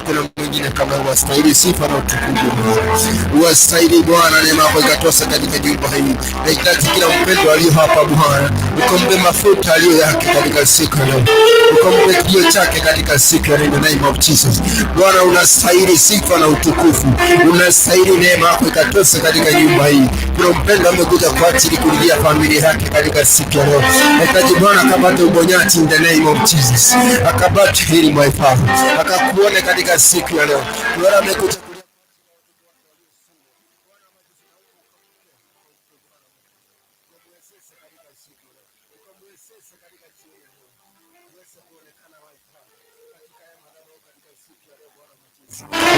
Hakuna mwingine kama wewe, wastahili sifa na utukufu Bwana. Wastahili Bwana, neema yako ikatosa katika jumba hili. Nahitaji kila mpendo aliyo hapa Bwana, ukampe mafuta aliyo yake katika siku ya leo, ukampe kilio chake katika siku ya leo, in the name of Jesus. Bwana, unastahili sifa na utukufu, unastahili neema yako ikatosa katika nyumba hii. Kuna mpendo amekuja kwa ajili kulilia familia yake katika siku ya leo. Nahitaji Bwana akapate uponyaji in the name of Jesus, akapate healing, my Father, akakuone katika siku ya leo. Bwana amekuja kulia.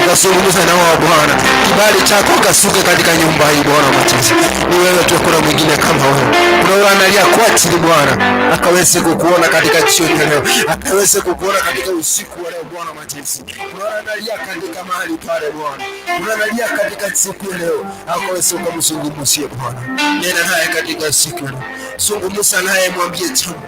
Ukazungumza na wao Bwana, kibali chako kasuke katika nyumba hii Bwana wa majeshi. Ni wewe tu, hakuna mwingine kama wewe. Kuna yule analia kwa ajili Bwana, akaweze kukuona katika jioni ya leo, akaweze kukuona katika usiku wa leo Bwana wa majeshi. Kuna yule analia katika mahali pale Bwana, kuna analia katika siku ya leo, akaweze ukamzungumzie Bwana. Nena naye katika siku ya leo, zungumza naye, mwambie jambo,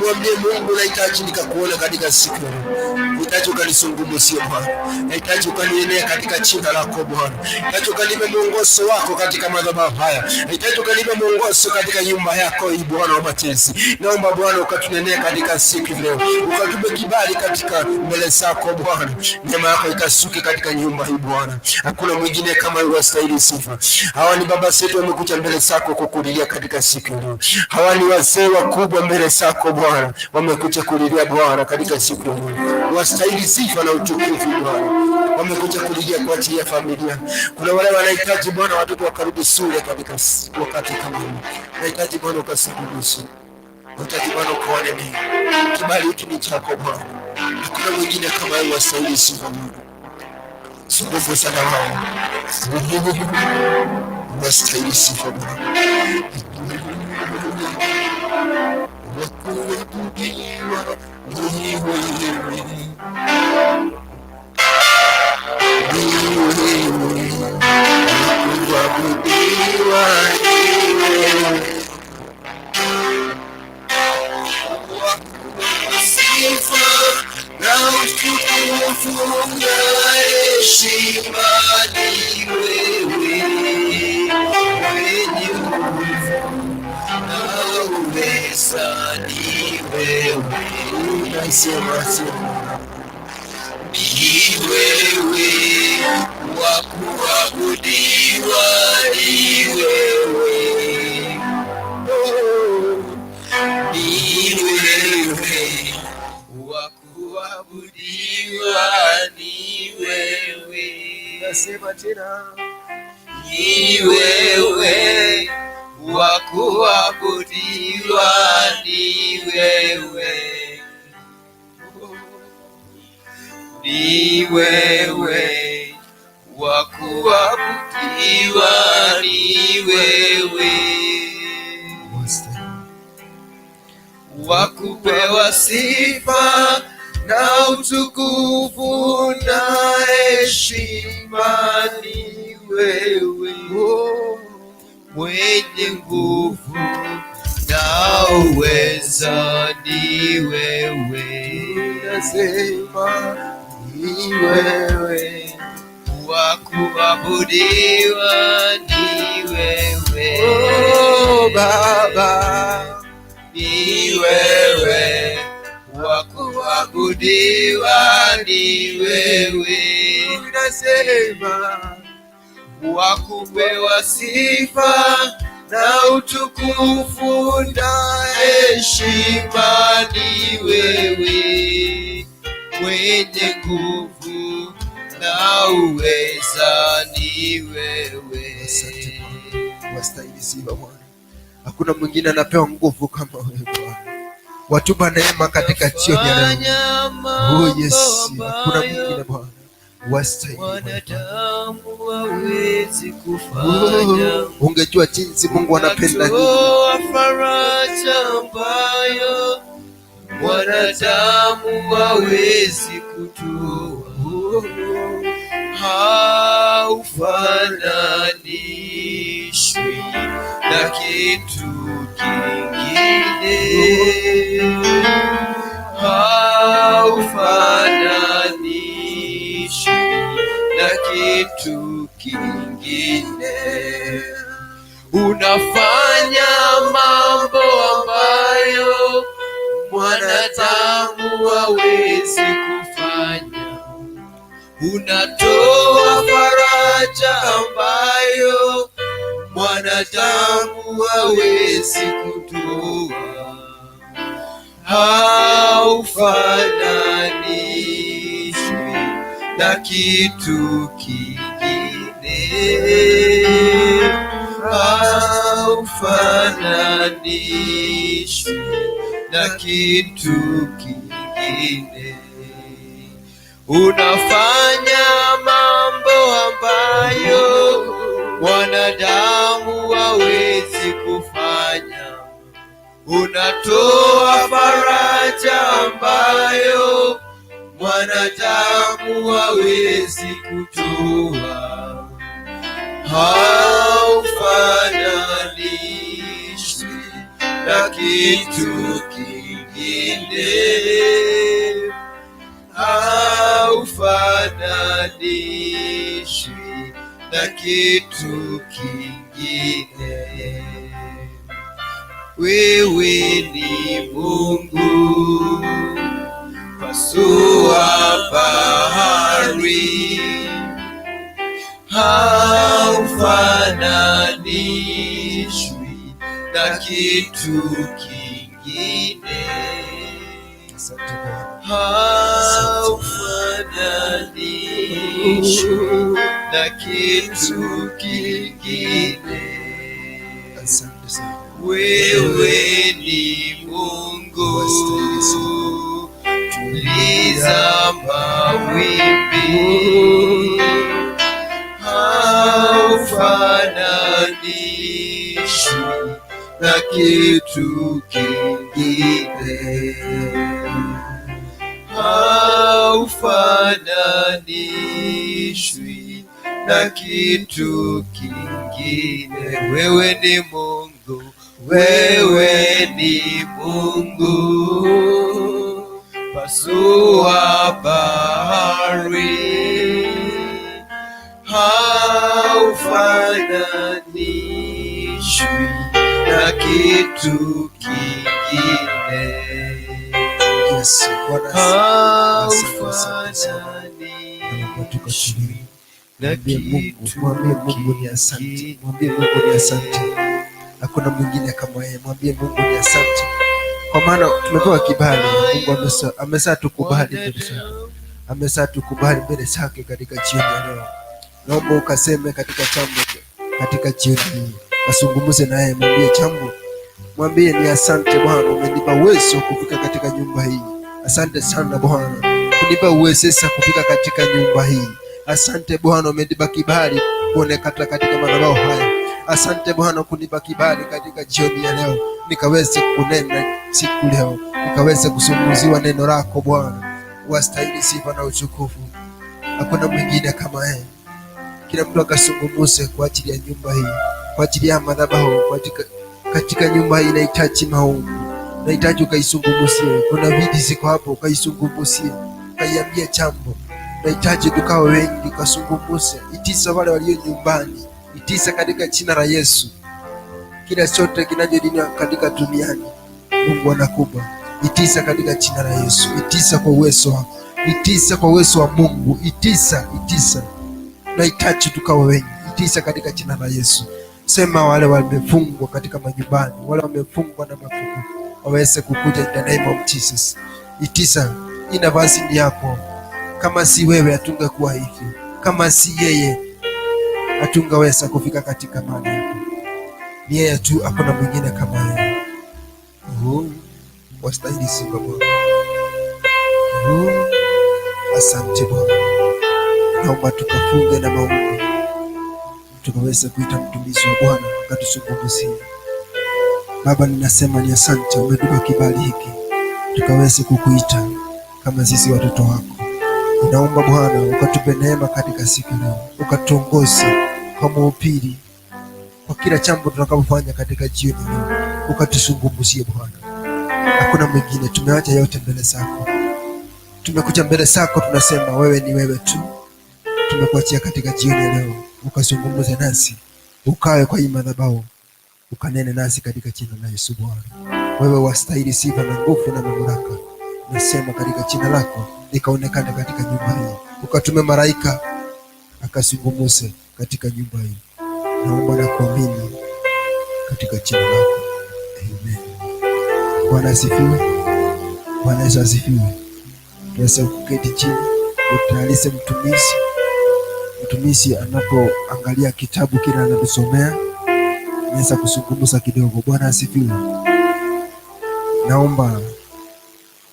mwambie Mungu, nahitaji nikakuona katika siku ya leo, nahitaji ukanizungumzie Bwana, nahitaji ukanienea katika jina lako Bwana, nahitaji ukanipe mwongozo wako katika madhabahu haya, nahitaji ukanipe mwongozo katika nyumba yako hii Bwana wa majeshi. Naomba Bwana ukatunenea katika siku ya leo, ukatupe kibali katika mbele zako Bwana, neema yako ikasuke katika nyumba hii Bwana. Hakuna mwingine kama wewe wastahili sifa. Hawa ni baba zetu wamekuja mbele zako kukulilia katika siku ya leo. Hawa ni wazee wakubwa mbele zako Bwana, wamekuja kulilia Bwana katika siku ya leo. Wastahili sifa na utukufu Bwana, wamekuja kulilia kwa ajili ya familia. Kuna wale wanahitaji Bwana watoto wakarudi shule katika wakati kama huu. Nahitaji Bwana ukazungumze, nahitaji Bwana ukaone mimi. Kibali hiki ni chako Bwana, hakuna mwingine kama wewe wastahili sifa Bwana. Zungumza na wao, wastahili sifa Bwana. Wakuabudiwa ni wewe, ni wewe, wakuabudiwa ni wewe. Sifa na utukufu na heshima ni wewe, mwenye nguvu na uweza ni wewe. Nasema sema ni wewe, wa kuabudiwa ni wewe, oh, ni wewe, wa kuabudiwa ni wewe. Nasema tena Ni wewe, wa kuabudiwa ni wewe, ni wewe, wa kuabudiwa ni wewe, wa kupewa sifa na utukufu na heshima ni wewe, mwenye nguvu na uweza ni wewe. Nasema ni wewe, wa kuabudiwa ni wewe. Oh Baba, ni wewe, wa kuabudiwa ni wewe. Nasema wa kupewa sifa na utukufu na heshima ni wewe, mwenye nguvu na uweza ni wewe. Asante Bwana, wastahili sifa Bwana. Hakuna mwingine anapewa nguvu kama wewe Bwana. Watupa neema katika jioni ya leo. Fanya Oh yes, mambo hakuna ambayo mwingine Bwana. Wastahili Bwana. wanadamu hawezi kufanya. Oh, ungejua jinsi Mungu anapenda nyinyi. Unatoa faraja ambayo mwanadamu hawezi kutoa. Haufananishwi na kitu kingine, Haufananishwi na kitu kingine. Unafanya mambo ambayo mwanadamu hawezi kufanya. Unatoa faraja ambayo mwanadamu hawezi kutoa. Haufananishwi na kitu kingine, haufananishwi na kitu kingine. Unafanya mambo ambayo mwanadamu hawezi kufanya. Unatoa faraja ambayo mwanadamu hawezi kutoa. Haufananishwi na kitu kingine, haufananishwi na kitu kingine. Wewe ni Mungu, pasua bahari, haufananishwi na kitu kingine, Asante Bwana. Haufananishwi na kitu kingine. Asante sana. Wewe ni Mungu, Wastahili sifa. Tuliza mawimbi, haufananishwi na kitu kingine, haufananishwi na kitu kingine. Wewe ni Mungu, wewe ni Mungu, pasua bahari, haufananishwi na kitu kingine. Yesu, Bwana asifiwe. Asante, asante sana. Naomba tukatulie. Na Mwambie Mungu, kitu mwambie Mungu ni asante. Mwambie Mungu ni asante. Hakuna mwingine kama yeye. Mwambie Mungu ni asante. Kwa maana tumepewa kibali. Mungu amesa tukubali mbele zake. Amesa tukubali mbele zake katika jioni ya leo. Naomba ukaseme katika jambo katika jioni hii. Azungumze naye, mwambie jambo. Mwambie ni asante Bwana, umenipa uwezo kufika katika nyumba hii. Asante sana Bwana kunipa uwezesha kufika katika nyumba hii. Asante Bwana, umenipa kibali kuonekana katika madhabahu haya. Asante Bwana kunipa kibali katika jioni ya leo, nikaweze kunena siku leo, nikaweze kuzungumziwa neno lako Bwana. Wastahili sifa na utukufu, hakuna mwingine kama yeye. Kila mtu akazungumze kwa ajili ya nyumba hii, kwa ajili ya madhabahu, katika nyumba hii inahitaji maombi, nahitaji ukaizungumzie. Kuna viti ziko hapo, ukaizungumzie, ukaiambia jambo. Nahitaji tukawe wengi, ukazungumze. Itisa wale walio nyumbani, itisa katika jina la Yesu. Kila chote kinachodiniwa katika duniani, Mungu anakupa. Itisa katika jina la Yesu, itisa kwa uwezo wako, itisa kwa uwezo wa Mungu, itisa, itisa. Nahitaji tukawe wengi, itisa katika jina la Yesu. Sema wale wamefungwa katika majumbani, wale wamefungwa na mafuko waweze kukuja in the name of Jesus. Itisa, hii nafasi ni yako. Kama si wewe hatungekuwa hivi, kama si yeye hatungeweza kufika katika mahali hapa. Ni yeye tu, hakuna mwingine kama yeye. Oh, wastahili sifa Bwana. Oh, asante Bwana. Naomba tukafunge na maombi, tukaweza kuita mtumishi wa Bwana akatuzungumzie. Baba, ninasema ni asante, umetupa kibali hiki tukaweze kukuita kama sisi watoto wako. Ninaomba Bwana ukatupe neema katika siku leo, ukatuongoze kwa mahubiri, kwa kila jambo tutakapofanya katika jioni leo, ukatuzungumzie Bwana. Hakuna mwingine, tumeacha yote mbele zako, tumekuja mbele zako, tunasema wewe ni wewe tu. Tumekuachia katika jioni ya leo, ukazungumze nasi, ukawe kwa hii madhabahu, ukanene nasi katika jina la Yesu. Bwana, wewe wastahili sifa na nguvu na mamlaka. Nasema katika jina lako ikaonekane katika nyumba hii, ukatume malaika akazungumze katika nyumba hii. Naomba na kuamini katika jina lako, amen. Bwana asifiwe. Bwana Yesu asifiwe. Tuweze kuketi chini, utayarishe mtumishi. Mtumishi anapoangalia kitabu kile anatusomea, naweza kuzungumza kidogo. Bwana asifiwe. Naomba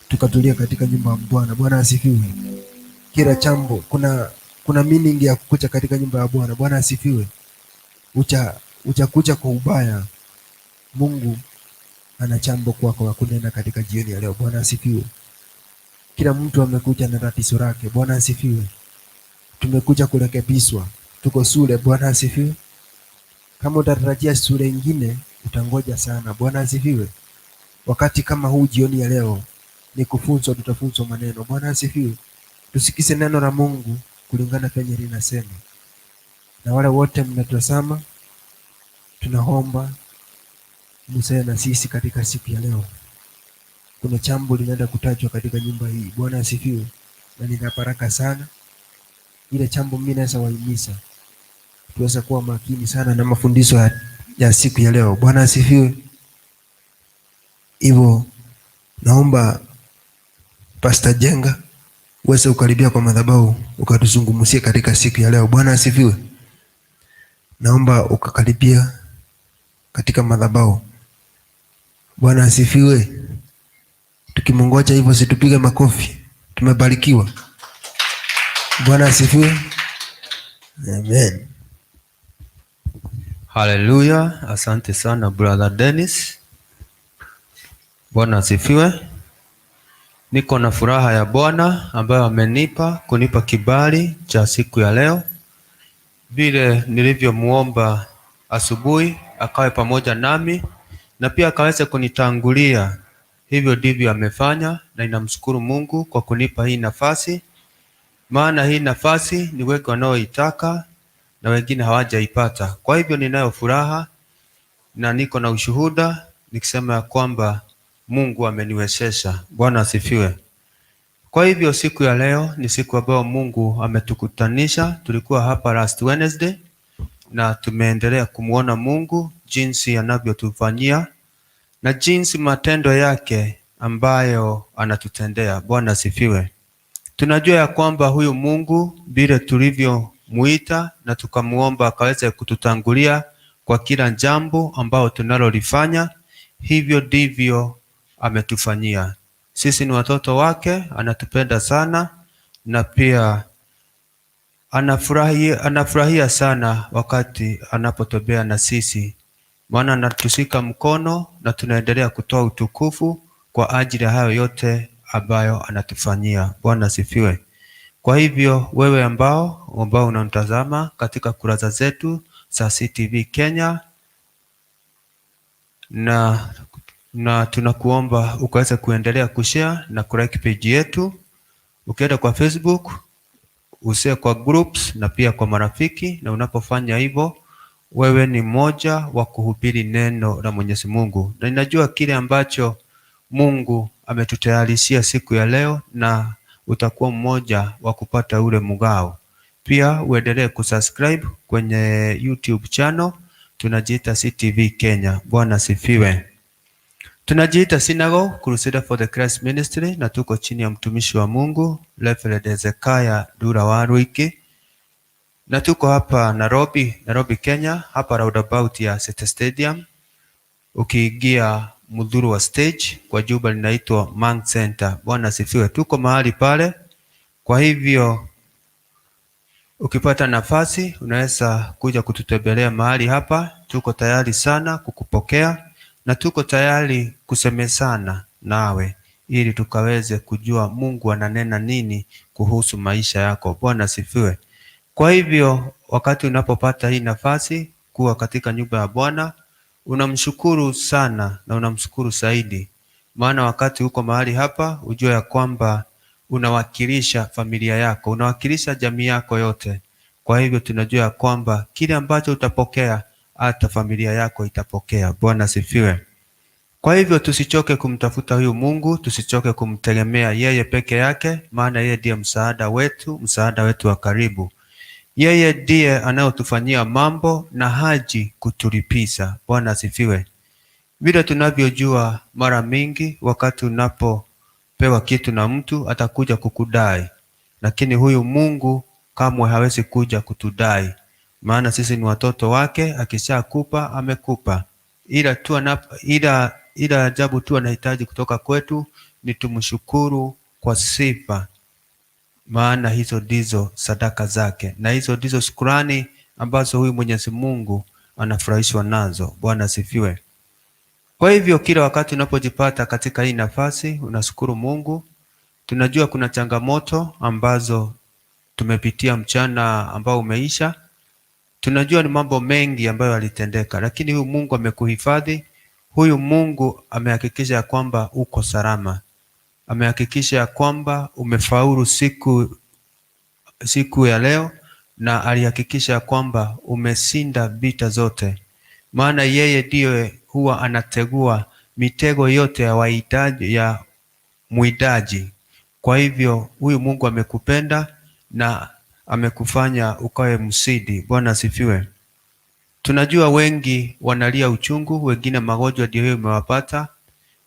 tukatulia katika nyumba ya Bwana. Bwana asifiwe. Kila jambo kuna meaning ya kukuja katika nyumba ya Bwana. Bwana asifiwe. Uchakuja kwa ubaya. Mungu ana jambo kwako la kunena katika jioni ya leo. Bwana asifiwe. Kila mtu amekuja na tatizo lake. Bwana asifiwe. Tumekuja kurekebishwa, tuko shule. Bwana asifiwe. Kama utatarajia shule ingine utangoja sana. Bwana asifiwe. Wakati kama huu jioni ya leo ni kufunzwa, tutafunzwa maneno. Bwana asifiwe. Tusikize neno la Mungu kulingana penye linasema. Na wale wote mnatazama, tunaomba msee na sisi katika siku ya leo. Kuna jambo linaenda kutajwa katika nyumba hii. Bwana asifiwe. Na nina baraka sana. Ile jambo mimi naweza wahimiza tuweze kuwa makini sana na mafundisho ya siku ya leo. Bwana asifiwe. Hivyo naomba Pastor Jenga uweze kukaribia kwa madhabahu ukatuzungumzie katika siku ya leo. Bwana asifiwe. Naomba ukakaribia katika madhabahu. Bwana asifiwe. Tukimungoja hivyo, situpige makofi. Tumebarikiwa. Bwana asifiwe. Amen. Haleluya, asante sana Brother Dennis. Bwana asifiwe. Niko na furaha ya Bwana ambayo amenipa kunipa kibali cha siku ya leo, vile nilivyomuomba asubuhi akawe pamoja nami na pia akaweze kunitangulia. Hivyo ndivyo amefanya, na ninamshukuru Mungu kwa kunipa hii nafasi, maana hii nafasi ni wengi wanaoitaka na wengine hawajaipata. Kwa hivyo ninayo furaha na niko na ushuhuda nikisema ya kwamba Mungu ameniwezesha. Bwana asifiwe. Kwa hivyo siku ya leo ni siku ambayo Mungu ametukutanisha. Tulikuwa hapa last Wednesday na tumeendelea kumuona Mungu jinsi anavyotufanyia na jinsi matendo yake ambayo anatutendea. Bwana asifiwe. Tunajua ya kwamba huyu Mungu vile tulivyomuita na tukamuomba akaweze kututangulia kwa kila jambo ambao tunalolifanya, hivyo ndivyo ametufanyia. Sisi ni watoto wake, anatupenda sana na pia anafurahia sana wakati anapotembea na sisi, maana anatushika mkono na tunaendelea kutoa utukufu kwa ajili ya hayo yote ambayo anatufanyia. Bwana asifiwe. Kwa hivyo wewe ambao unamtazama katika kurasa zetu za CTV Kenya, na tunakuomba ukaweza kuendelea kushare na kulike page yetu. Ukienda kwa Facebook, ushare kwa groups na pia kwa marafiki, na unapofanya hivyo wewe ni mmoja wa kuhubiri neno la Mwenyezi Mungu. Na ninajua kile ambacho Mungu ametutayarishia siku ya leo, na utakuwa mmoja wa kupata ule mgao. Pia uendelee kusubscribe kwenye YouTube channel, tunajiita CTV Kenya. Bwana sifiwe. Tunajiita Synagogue Crusader for the Christ Ministry na tuko chini ya mtumishi wa Mungu Reverend Hezekiah Dura Waruiki, na tuko hapa Nairobi, Nairobi Kenya, hapa roundabout ya City Stadium. Ukiingia mudhuru wa stage kwa jumba linaitwa Mang Center. Bwana asifiwe. Tuko mahali pale. Kwa hivyo ukipata nafasi unaweza kuja kututembelea mahali hapa. Tuko tayari sana kukupokea na tuko tayari kusemezana nawe ili tukaweze kujua Mungu ananena nini kuhusu maisha yako. Bwana asifiwe. Kwa hivyo wakati unapopata hii nafasi kuwa katika nyumba ya Bwana, unamshukuru sana na unamshukuru zaidi, maana wakati uko mahali hapa ujue ya kwamba unawakilisha familia yako, unawakilisha jamii yako yote. Kwa hivyo tunajua kwamba kile ambacho utapokea hata familia yako itapokea. Bwana asifiwe. Kwa hivyo tusichoke kumtafuta huyu Mungu, tusichoke kumtegemea yeye peke yake, maana yeye ndiye msaada wetu, msaada wetu wa karibu. Yeye ndiye anayotufanyia mambo na haji kutulipiza. Bwana asifiwe. Vile tunavyojua, mara mingi wakati unapopewa kitu na mtu atakuja kukudai, lakini huyu Mungu kamwe hawezi kuja kutudai, maana sisi ni watoto wake. Akishakupa amekupa, ila tu ila ajabu tu anahitaji kutoka kwetu ni tumshukuru kwa sifa, maana hizo ndizo sadaka zake na hizo ndizo shukrani ambazo huyu Mwenyezi Mungu anafurahishwa nazo. Bwana asifiwe. Kwa hivyo kila wakati unapojipata katika hii nafasi unashukuru Mungu. Tunajua kuna changamoto ambazo tumepitia mchana ambao umeisha. Tunajua ni mambo mengi ambayo yalitendeka, lakini huyu Mungu amekuhifadhi. Huyu Mungu amehakikisha ya kwamba uko salama, amehakikisha ya kwamba umefaulu siku ya leo, na alihakikisha ya kwamba umeshinda vita zote, maana yeye ndiye huwa anategua mitego yote ya wahitaji ya muidaji. Kwa hivyo huyu Mungu amekupenda na amekufanya ukawe msidi. Bwana asifiwe. Tunajua wengi wanalia uchungu, wengine magonjwa ndio hiyo imewapata,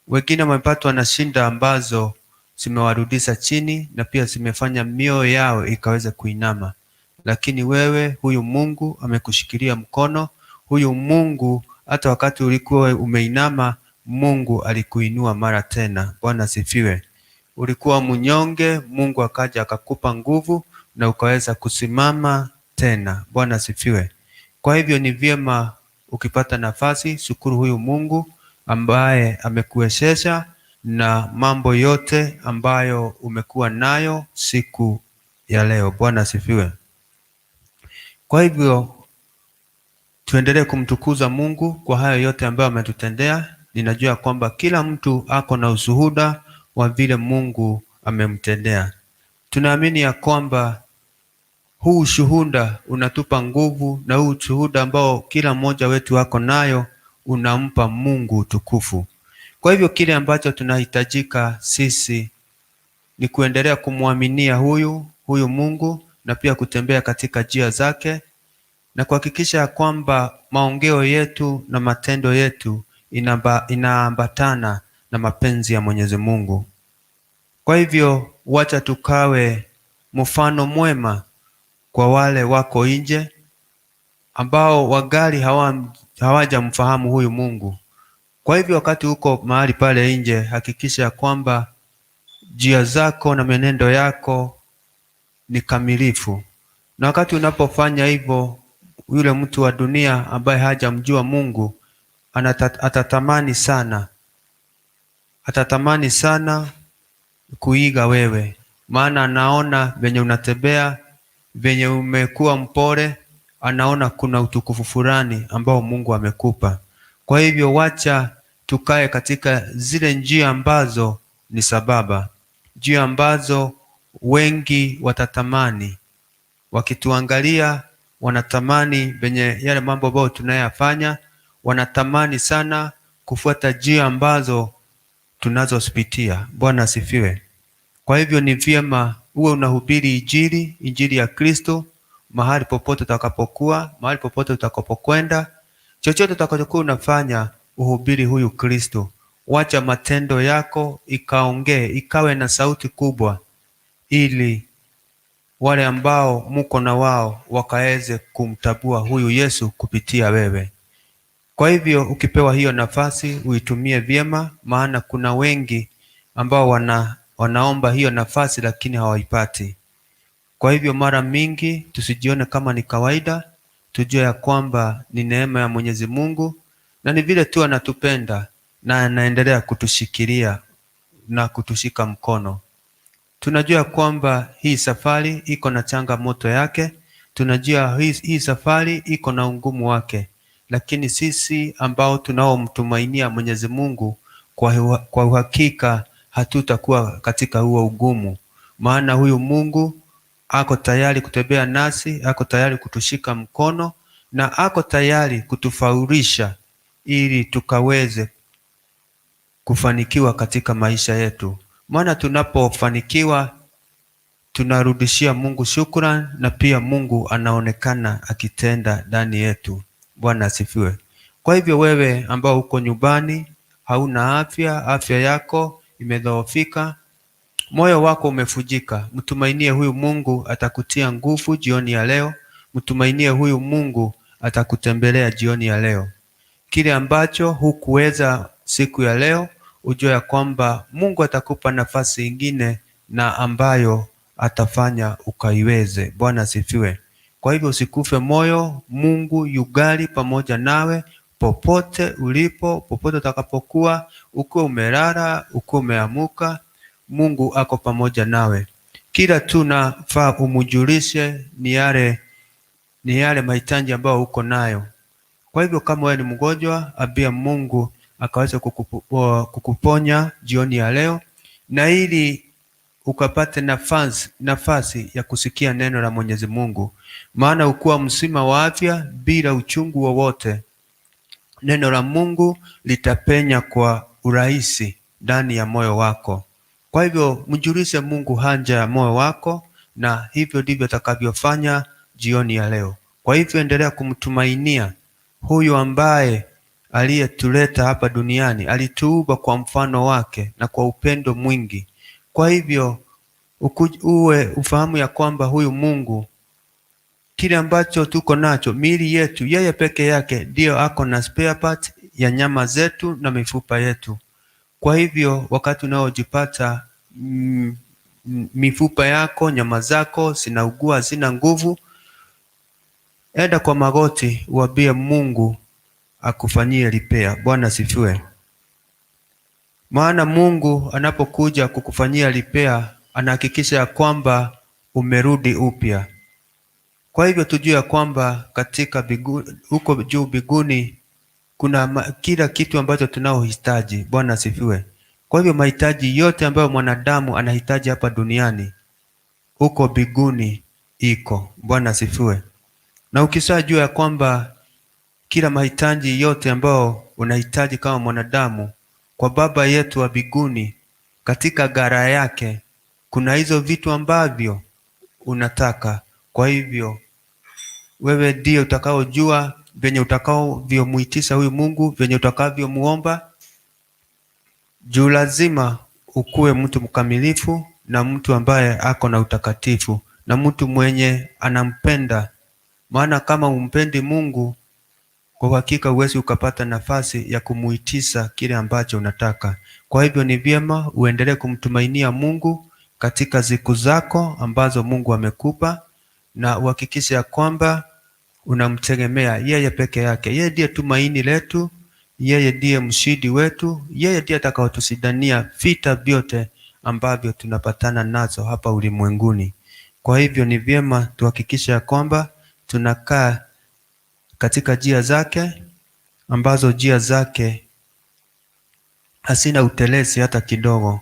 wengine wamepatwa na shinda ambazo zimewarudisha chini na pia zimefanya mioyo yao ikaweza kuinama, lakini wewe, huyu Mungu amekushikilia mkono. Huyu Mungu hata wakati ulikuwa umeinama, Mungu alikuinua mara tena. Bwana asifiwe. Ulikuwa mnyonge, Mungu akaja akakupa nguvu na ukaweza kusimama tena. Bwana asifiwe. Kwa hivyo ni vyema ukipata nafasi, shukuru huyu Mungu ambaye amekuwezesha na mambo yote ambayo umekuwa nayo siku ya leo. Bwana asifiwe. Kwa hivyo tuendelee kumtukuza Mungu kwa hayo yote ambayo ametutendea. Ninajua kwamba kila mtu ako na ushuhuda wa vile Mungu amemtendea. Tunaamini ya kwamba huu ushuhuda unatupa nguvu, na huu ushuhuda ambao kila mmoja wetu ako nayo unampa Mungu utukufu. Kwa hivyo kile ambacho tunahitajika sisi ni kuendelea kumwaminia huyu Mungu na pia kutembea katika njia zake na kuhakikisha kwamba maongeo yetu na matendo yetu inaambatana na mapenzi ya Mwenyezi Mungu. Kwa hivyo wacha tukawe mfano mwema kwa wale wako nje ambao wagali hawajamfahamu huyu Mungu. Kwa hivyo wakati uko mahali pale nje, hakikisha kwamba njia zako na menendo yako ni kamilifu. Na wakati unapofanya hivyo, yule mtu wa dunia ambaye hajamjua Mungu atatamani sana, atatamani sana kuiga wewe, maana anaona venye unatembea, venye umekuwa mpole, anaona kuna utukufu fulani ambao Mungu amekupa. Kwa hivyo wacha tukae katika zile njia ambazo ni sababa, njia ambazo wengi watatamani. Wakituangalia wanatamani venye yale mambo ambayo tunayafanya, wanatamani sana kufuata njia ambazo tunazozipitia. Bwana asifiwe. Kwa hivyo ni vyema uwe unahubiri Injili, Injili ya Kristo mahali popote utakapokuwa, mahali popote utakapokwenda, chochote utakachokuwa unafanya, uhubiri huyu Kristo. Wacha matendo yako ikaongee, ikawe na sauti kubwa, ili wale ambao muko na wao wakaweze kumtabua huyu Yesu kupitia wewe. Kwa hivyo ukipewa hiyo nafasi uitumie vyema, maana kuna wengi ambao wanaomba hiyo nafasi lakini hawaipati. Kwa hivyo mara mingi tusijione kama ni kawaida, tujue ya kwamba ni neema ya Mwenyezi Mungu na ni vile tu anatupenda na anaendelea kutushikilia na kutushika mkono. Tunajua kwamba hii safari iko na changamoto yake, tunajua hii safari iko na ugumu wake, lakini sisi ambao tunaomtumainia Mwenyezi Mungu kwa uhakika hatutakuwa katika huo ugumu, maana huyu Mungu Ako tayari kutembea nasi, ako tayari kutushika mkono na ako tayari kutufaulisha ili tukaweze kufanikiwa katika maisha yetu. Maana tunapofanikiwa tunarudishia Mungu shukrani, na pia Mungu anaonekana akitenda ndani yetu. Bwana asifiwe. Kwa hivyo wewe ambao uko nyumbani, hauna afya, afya yako imedhoofika, moyo wako umefujika, mtumainie huyu Mungu atakutia nguvu jioni ya leo. Mtumainie huyu Mungu atakutembelea jioni ya leo. Kile ambacho hukuweza siku ya leo, ujue ya kwamba Mungu atakupa nafasi ingine na ambayo atafanya ukaiweze. Bwana asifiwe. Kwa hivyo usikufe moyo, Mungu yugali pamoja nawe popote ulipo, popote utakapokuwa, ukiwa umelala, ukiwa umeamuka, Mungu ako pamoja nawe. Kila tu nafaa umujulishe ni yale mahitaji ambayo uko nayo. Kwa hivyo kama wewe ni mgonjwa, ambia Mungu akaweze kukuponya jioni ya leo, na ili ukapate nafasi ya kusikia neno la Mwenyezi Mungu. Maana ukuwa mzima wa afya bila uchungu wowote, neno la Mungu litapenya kwa urahisi ndani ya moyo wako. Kwa hivyo mjulishe Mungu haja ya moyo wako, na hivyo ndivyo atakavyofanya jioni ya leo. Kwa hivyo endelea kumtumainia huyu ambaye aliyetuleta hapa duniani, alituumba kwa mfano wake na kwa upendo mwingi. Kwa hivyo uwe ufahamu ya kwamba huyu Mungu, kile ambacho tuko nacho, miili yetu, yeye peke yake ndiyo ako na spare part ya nyama zetu na mifupa yetu. Kwa hivyo wakati unaojipata mifupa yako, nyama zako zinaugua, hazina nguvu, enda kwa magoti uambie Mungu akufanyie repair. Bwana asifiwe. Maana Mungu anapokuja kukufanyia repair, anahakikisha ya kwamba umerudi upya. Kwa hivyo tujue ya kwamba katika huko juu mbinguni kuna kila kitu ambacho tunaohitaji. Bwana asifiwe. Kwa hivyo mahitaji yote ambayo mwanadamu anahitaji hapa duniani huko mbinguni iko. Bwana asifiwe. Na ukishajua ya kwamba kila mahitaji yote ambayo unahitaji kama mwanadamu kwa Baba yetu wa mbinguni katika gara yake kuna hizo vitu ambavyo unataka. Kwa hivyo wewe ndiye utakaojua venye utakavyomuitisha huyu Mungu, venye utakavyomuomba. Juu lazima ukuwe mtu mkamilifu na mtu ambaye ako na utakatifu na mtu mwenye anampenda. Maana kama umpendi Mungu, kwa hakika huwezi ukapata nafasi ya kumuitisha kile ambacho unataka. Kwa hivyo ni vyema uendelee kumtumainia Mungu katika siku zako ambazo Mungu amekupa, na uhakikishe ya kwamba unamtegemea yeye peke yake. Yeye ndiye tumaini letu, yeye ndiye mshindi wetu, yeye ndiye atakayetushindania vita vyote ambavyo tunapatana nazo hapa ulimwenguni. Kwa hivyo ni vyema tuhakikishe ya kwamba tunakaa katika njia zake, ambazo njia zake hazina utelezi hata kidogo.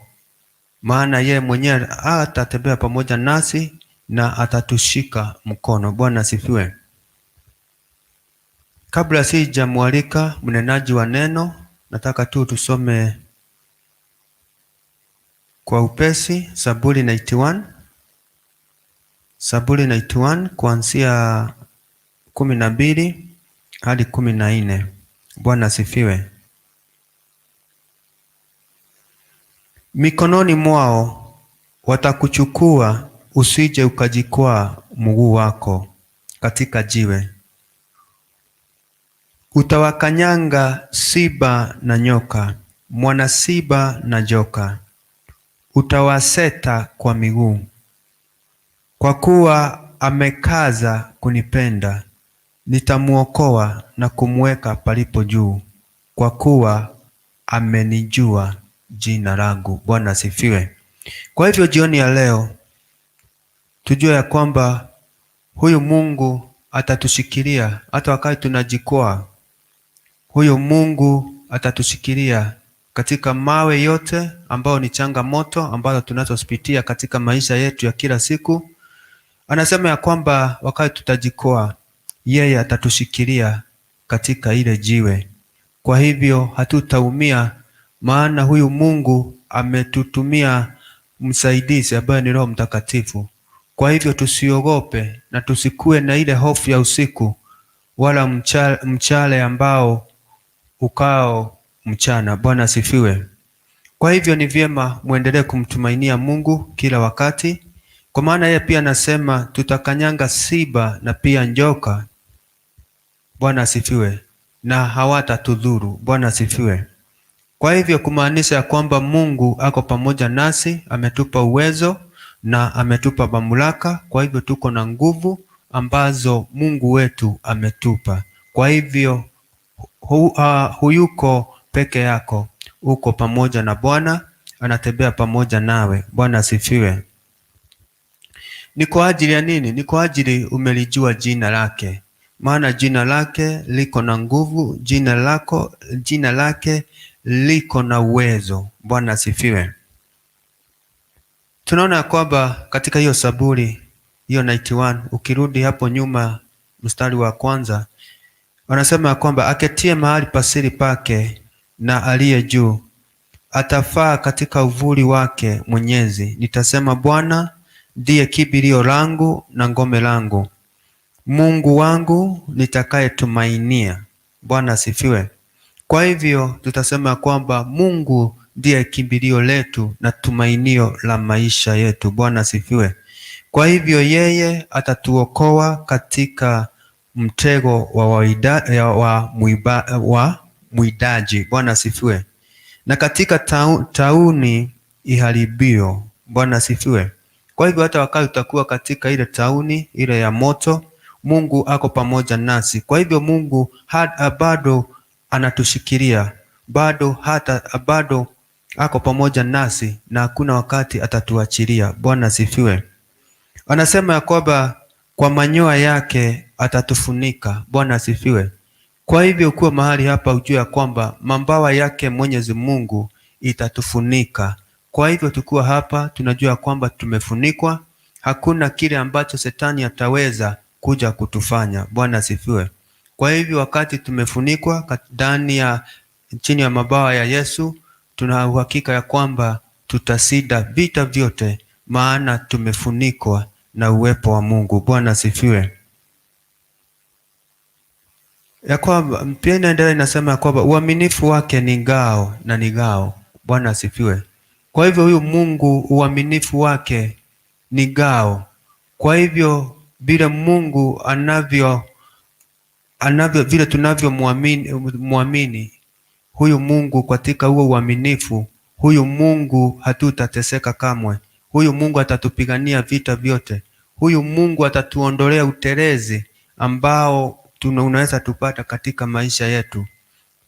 Maana yeye mwenyewe atatembea pamoja nasi na atatushika mkono. Bwana asifiwe. Kabla sijamwalika mnenaji wa neno, nataka tu tusome kwa upesi Zaburi 91. Zaburi 91 kuanzia 12 hadi 14. Bwana asifiwe. Mikononi mwao watakuchukua, usije ukajikwaa mguu wako katika jiwe. Utawakanyanga siba na nyoka, mwana siba na joka, utawaseta kwa miguu. Kwa kuwa amekaza kunipenda, nitamuokoa na kumweka palipo juu, kwa kuwa amenijua jina langu. Bwana asifiwe. Kwa hivyo jioni ya leo tujue ya kwamba huyu Mungu atatushikilia hata wakati tunajikwaa. Huyu Mungu atatushikilia katika mawe yote ambayo ni changamoto ambazo tunazozipitia katika maisha yetu ya kila siku. Anasema ya kwamba wakati tutajikoa, yeye atatushikilia katika ile jiwe. Kwa hivyo hatutaumia, maana huyu Mungu ametutumia msaidizi ambaye ni Roho Mtakatifu. Kwa hivyo tusiogope na tusikue na ile hofu ya usiku wala mchale ambao ukao mchana. Bwana asifiwe. Kwa hivyo ni vyema muendelee kumtumainia Mungu kila wakati, kwa maana yeye pia anasema tutakanyanga siba na pia njoka. Bwana asifiwe, na hawatatudhuru. Bwana asifiwe. Kwa hivyo kumaanisha ya kwamba Mungu ako pamoja nasi, ametupa uwezo na ametupa mamlaka. Kwa hivyo tuko na nguvu ambazo Mungu wetu ametupa. Kwa hivyo huyuko peke yako, uko pamoja na Bwana, anatembea pamoja nawe. Bwana asifiwe. Ni kwa ajili ya nini? Ni kwa ajili umelijua jina lake, maana jina lake liko na nguvu, jina lake liko na uwezo. Bwana asifiwe. Tunaona kwamba katika hiyo Zaburi hiyo 91 ukirudi hapo nyuma mstari wa kwanza, wanasema kwamba aketie mahali pasiri pake na aliye juu atafaa katika uvuli wake Mwenyezi. Nitasema, Bwana ndiye kimbilio langu na ngome langu, Mungu wangu nitakayetumainia. Bwana asifiwe. Kwa hivyo tutasema kwamba Mungu ndiye kimbilio letu na tumainio la maisha yetu. Bwana asifiwe. Kwa hivyo yeye atatuokoa katika mtego wa mwidaji. Bwana asifiwe. Na katika tauni iharibio. Bwana asifiwe. Kwa hivyo hata wakati utakuwa katika ile tauni ile ya moto, Mungu ako pamoja nasi. Kwa hivyo Mungu bado anatushikilia, bado ako pamoja nasi na hakuna wakati atatuachilia. Bwana asifiwe. Anasema ya kwamba kwa manyoya yake atatufunika. Bwana asifiwe. Kwa hivyo kuwa mahali hapa ujue ya kwamba mabawa yake Mwenyezi Mungu itatufunika. Kwa hivyo tukiwa hapa tunajua kwamba tumefunikwa, hakuna kile ambacho shetani ataweza kuja kutufanya. Bwana asifiwe. Kwa hivyo wakati tumefunikwa ndani ya chini ya mabawa ya Yesu, tuna uhakika ya kwamba tutashinda vita vyote, maana tumefunikwa na uwepo wa Mungu. Bwana asifiwe. Ya kwamba pia inaendelea inasema ya kwamba uaminifu wake ni ngao na ni ngao. Bwana asifiwe. Kwa hivyo huyu Mungu uaminifu wake ni ngao. Kwa hivyo vile Mungu anavyo vile tunavyomwamini huyu Mungu katika huo uaminifu, huyu Mungu hatutateseka kamwe. Huyu Mungu atatupigania vita vyote. Huyu Mungu atatuondolea utelezi ambao unaweza tupata katika maisha yetu,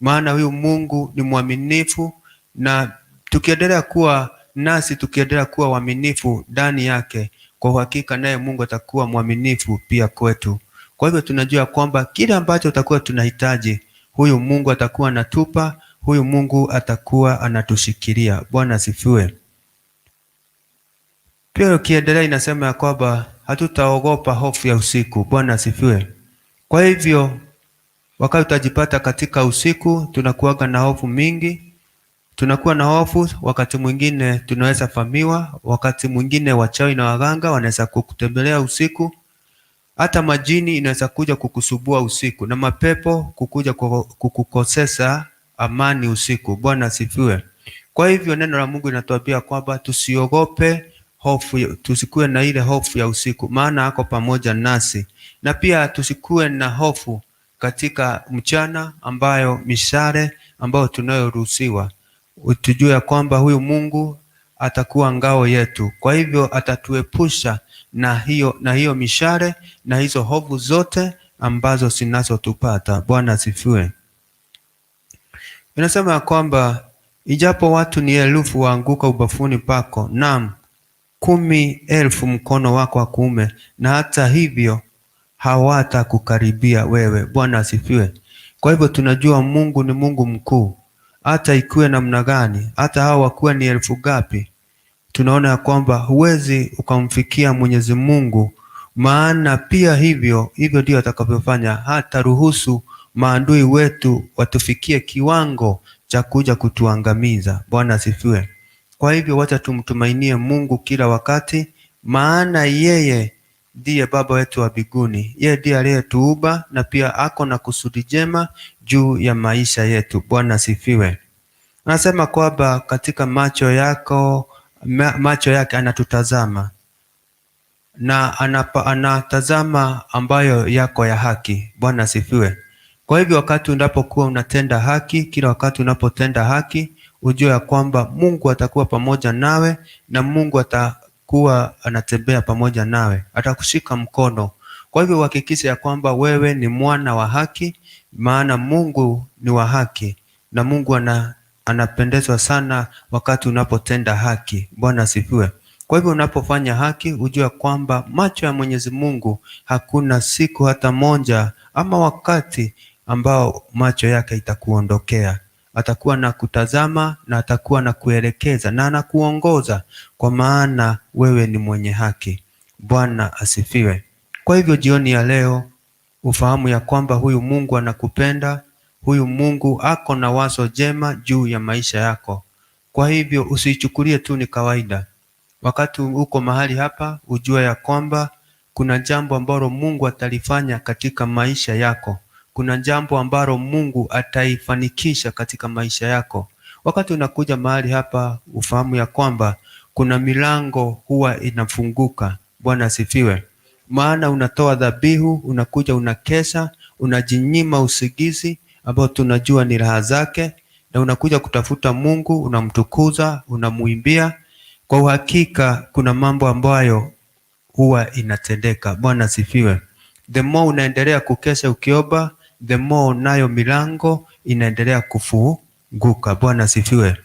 maana huyu Mungu ni mwaminifu, na tukiendelea kuwa nasi, tukiendelea kuwa waaminifu ndani yake, kwa uhakika naye Mungu atakuwa mwaminifu pia kwetu. Kwa hivyo tunajua kwamba kile ambacho tutakuwa tunahitaji, huyu Mungu atakuwa anatupa, huyu Mungu atakuwa anatushikilia. Bwana asifiwe. Pia ukiendelea inasema ya kwamba hatutaogopa hofu ya usiku. Bwana asifiwe. Kwa hivyo wakati utajipata katika usiku, tunakuwaga na hofu mingi. Tunakuwa na hofu, wakati mwingine tunaweza famiwa, wakati mwingine wachawi na waganga wanaweza kukutembelea usiku. Hata majini inaweza kuja kukusubua usiku na mapepo kukuja kukukosesa amani usiku. Bwana asifiwe. Kwa hivyo neno la Mungu linatuambia kwamba tusiogope hofu, tusikuwe na ile hofu ya usiku, maana ako pamoja nasi. Na pia tusikuwe na hofu katika mchana ambayo mishale ambayo tunayoruhusiwa. Tujue ya kwamba huyu Mungu atakuwa ngao yetu. Kwa hivyo atatuepusha na hiyo mishale na hizo hofu zote ambazo zinazotupata. Bwana asifiwe. Inasema ya kwamba ijapo watu ni elfu waanguka ubafuni pako, naam 10,000 mkono wako wa kuume, na hata hivyo hawatakukaribia wewe. Bwana asifiwe. Kwa hivyo tunajua Mungu ni Mungu mkuu. Hata ikiwe namna gani, hata hao wakuwe ni elfu gapi, tunaona ya kwamba huwezi ukamfikia Mwenyezi Mungu. Maana pia hivyo hivyo ndio atakavyofanya, hataruhusu maadui wetu watufikie kiwango cha kuja kutuangamiza. Bwana asifiwe. Kwa hivyo wacha tumtumainie Mungu kila wakati, maana yeye ndiye Baba wetu wa mbinguni, yeye ndiye aliyetuumba na pia ako na kusudi jema juu ya maisha yetu. Bwana asifiwe. Anasema kwamba katika macho yako, macho yake anatutazama na anatazama ambayo yako ya haki. Bwana asifiwe. Kwa hivyo wakati unapokuwa unatenda haki, kila wakati unapotenda haki, ujue ya kwamba Mungu atakuwa pamoja nawe na Mungu atakuwa anatembea pamoja nawe, atakushika mkono. Kwa hivyo uhakikishe ya kwamba wewe ni mwana wa haki, maana Mungu ni wa haki na Mungu anapendezwa sana wakati unapotenda haki. Bwana asifiwe. Kwa hivyo unapofanya haki, ujue kwamba macho ya Mwenyezi Mungu hakuna siku hata moja ama wakati ambao macho yake itakuondokea. Atakuwa na kutazama na atakuwa na kuelekeza na anakuongoza, kwa maana wewe ni mwenye haki. Bwana asifiwe. Kwa hivyo jioni ya leo ufahamu ya kwamba huyu Mungu anakupenda, huyu Mungu ako na wazo jema juu ya maisha yako. Kwa hivyo usiichukulie tu ni kawaida. Wakati uko mahali hapa, ujue ya kwamba kuna jambo ambalo Mungu atalifanya katika maisha yako. Kuna jambo ambalo Mungu ataifanikisha katika maisha yako. Wakati unakuja mahali hapa, ufahamu ya kwamba kuna milango huwa inafunguka. Bwana asifiwe. Maana unatoa dhabihu, unakuja unakesha, unajinyima usingizi ambao tunajua ni raha zake, na unakuja kutafuta Mungu, unamtukuza, unamuimbia. Kwa uhakika kuna mambo ambayo huwa inatendeka. Bwana asifiwe. The more unaendelea kukesha ukiomba, the more nayo milango inaendelea kufunguka. Bwana asifiwe.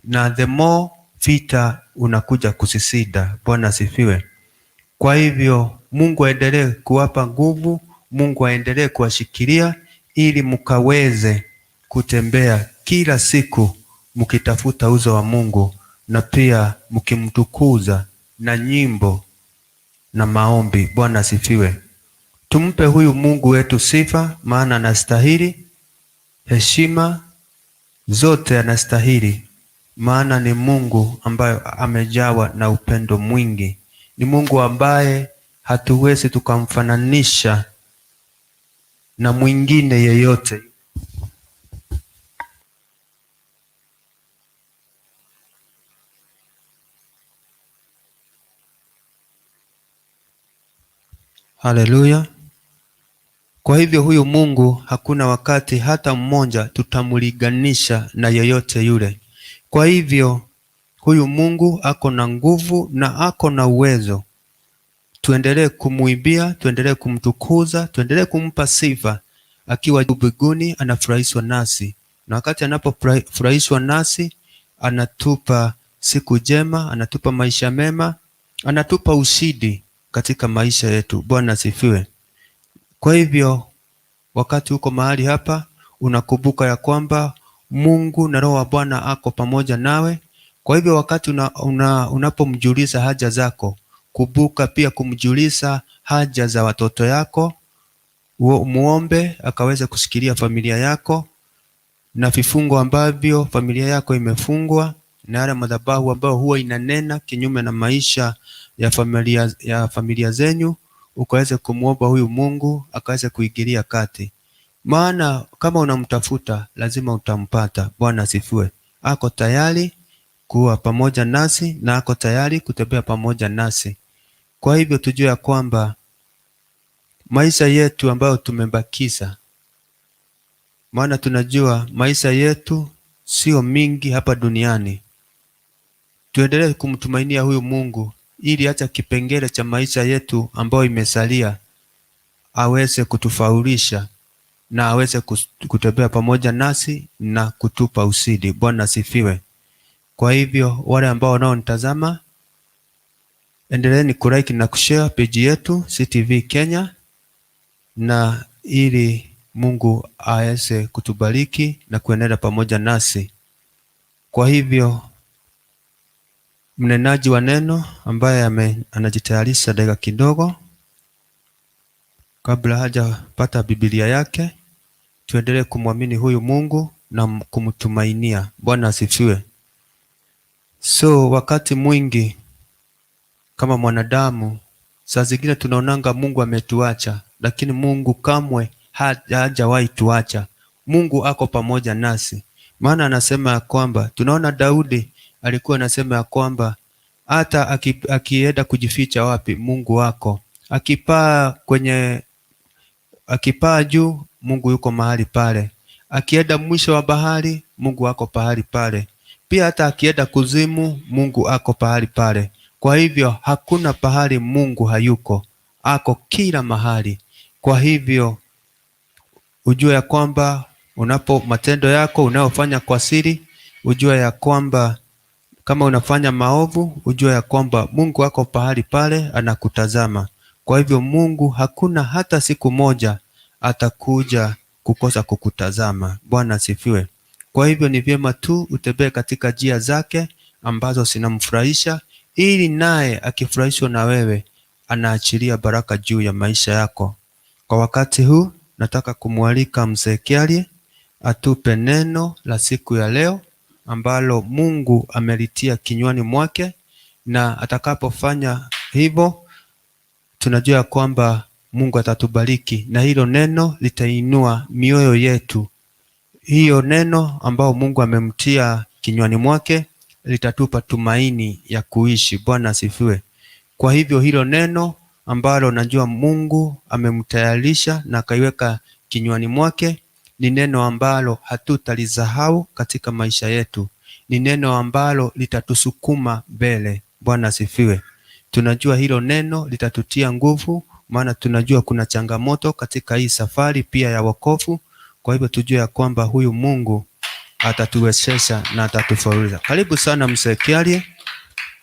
Na the more vita unakuja kusisida. Bwana asifiwe. Kwa hivyo Mungu aendelee kuwapa nguvu, Mungu aendelee kuwashikilia ili mkaweze kutembea kila siku mkitafuta uso wa Mungu na pia mkimtukuza na nyimbo na maombi. Bwana asifiwe. Tumpe huyu Mungu wetu sifa, maana anastahili heshima zote, anastahili, maana ni Mungu ambaye amejawa na upendo mwingi. Ni Mungu ambaye hatuwezi tukamfananisha na mwingine yeyote. Haleluya. Kwa hivyo huyu Mungu hakuna wakati hata mmoja tutamlinganisha na yeyote yule. Kwa hivyo huyu Mungu ako na nguvu na ako na uwezo. Tuendelee kumuimbia, tuendelee kumtukuza, tuendelee kumpa sifa. Akiwa juu mbinguni anafurahishwa nasi, na wakati anapofurahishwa nasi anatupa siku njema, anatupa maisha mema, anatupa ushindi katika maisha yetu. Bwana asifiwe. Kwa hivyo wakati uko mahali hapa unakumbuka ya kwamba Mungu na Roho wa Bwana ako pamoja nawe. Kwa hivyo wakati unapomjulisha haja zako, kumbuka pia kumjulisha haja za watoto yako. Muombe akaweze kushikilia familia yako na vifungo ambavyo familia yako imefungwa na yale madhabahu ambayo huwa inanena kinyume na maisha ya familia zenyu, ukaweze kumuomba huyu Mungu akaweze kuingilia kati. Maana kama unamtafuta lazima utampata. Bwana asifiwe. Ako tayari kuwa pamoja nasi na ako tayari kutembea pamoja nasi. Kwa hivyo tujue ya kwamba maisha yetu ambayo tumebakiza, maana tunajua maisha yetu sio mingi hapa duniani, tuendelee kumtumainia huyu Mungu ili hata kipengele cha maisha yetu ambayo imesalia aweze kutufaulisha na aweze kutembea pamoja nasi na kutupa ushindi. Bwana asifiwe. Kwa hivyo wale ambao wanaonitazama, endeleeni kulike na kushare page yetu CTV Kenya, na ili Mungu aweze kutubariki na kuendelea pamoja nasi. Kwa hivyo mnenaji wa neno ambaye anajitayarisha dakika kidogo. Kabla hajapata Biblia yake, tuendelee kumwamini huyu Mungu na kumtumainia. Bwana asifiwe. So wakati mwingi kama mwanadamu, saa zingine tunaonanga Mungu ametuacha, lakini Mungu kamwe hajawahi tuacha. Mungu ako pamoja nasi, maana anasema ya kwamba, tunaona Daudi alikuwa anasema ya kwamba hata akienda kujificha wapi, Mungu wako. Akipaa juu, Mungu yuko mahali pale. Akienda mwisho wa bahari, Mungu ako pahali pale. Pia hata akienda kuzimu, Mungu ako pahali pale. Kwa hivyo hakuna pahali Mungu hayuko, ako kila mahali. Kwa hivyo ujue ya kwamba unapo matendo yako unayofanya kwa siri, ujue ya kwamba kama unafanya maovu, ujue ya kwamba Mungu ako pahali pale anakutazama. Kwa hivyo Mungu hakuna hata siku moja atakuja kukosa kukutazama. Bwana asifiwe. Kwa hivyo ni vyema tu utembee katika njia zake ambazo zinamfurahisha, ili naye akifurahishwa na wewe anaachilia baraka juu ya maisha yako. Kwa wakati huu nataka kumwalika Mzee Kiarie atupe neno la siku ya leo ambalo Mungu amelitia kinywani mwake, na atakapofanya hivyo tunajua kwamba Mungu atatubariki na hilo neno litainua mioyo yetu. Hiyo neno ambao Mungu amemtia kinywani mwake litatupa tumaini ya kuishi. Bwana asifiwe. Kwa hivyo hilo neno ambalo najua Mungu amemtayarisha na akaiweka kinywani mwake ni neno ambalo hatutalisahau katika maisha yetu. Ni neno ambalo litatusukuma mbele. Bwana asifiwe. Tunajua hilo neno litatutia nguvu, maana tunajua kuna changamoto katika hii safari pia ya wokovu. Kwa hivyo tujue ya kwamba huyu Mungu atatuwezesha na atatufaulu. Karibu sana Mzee Kiarie,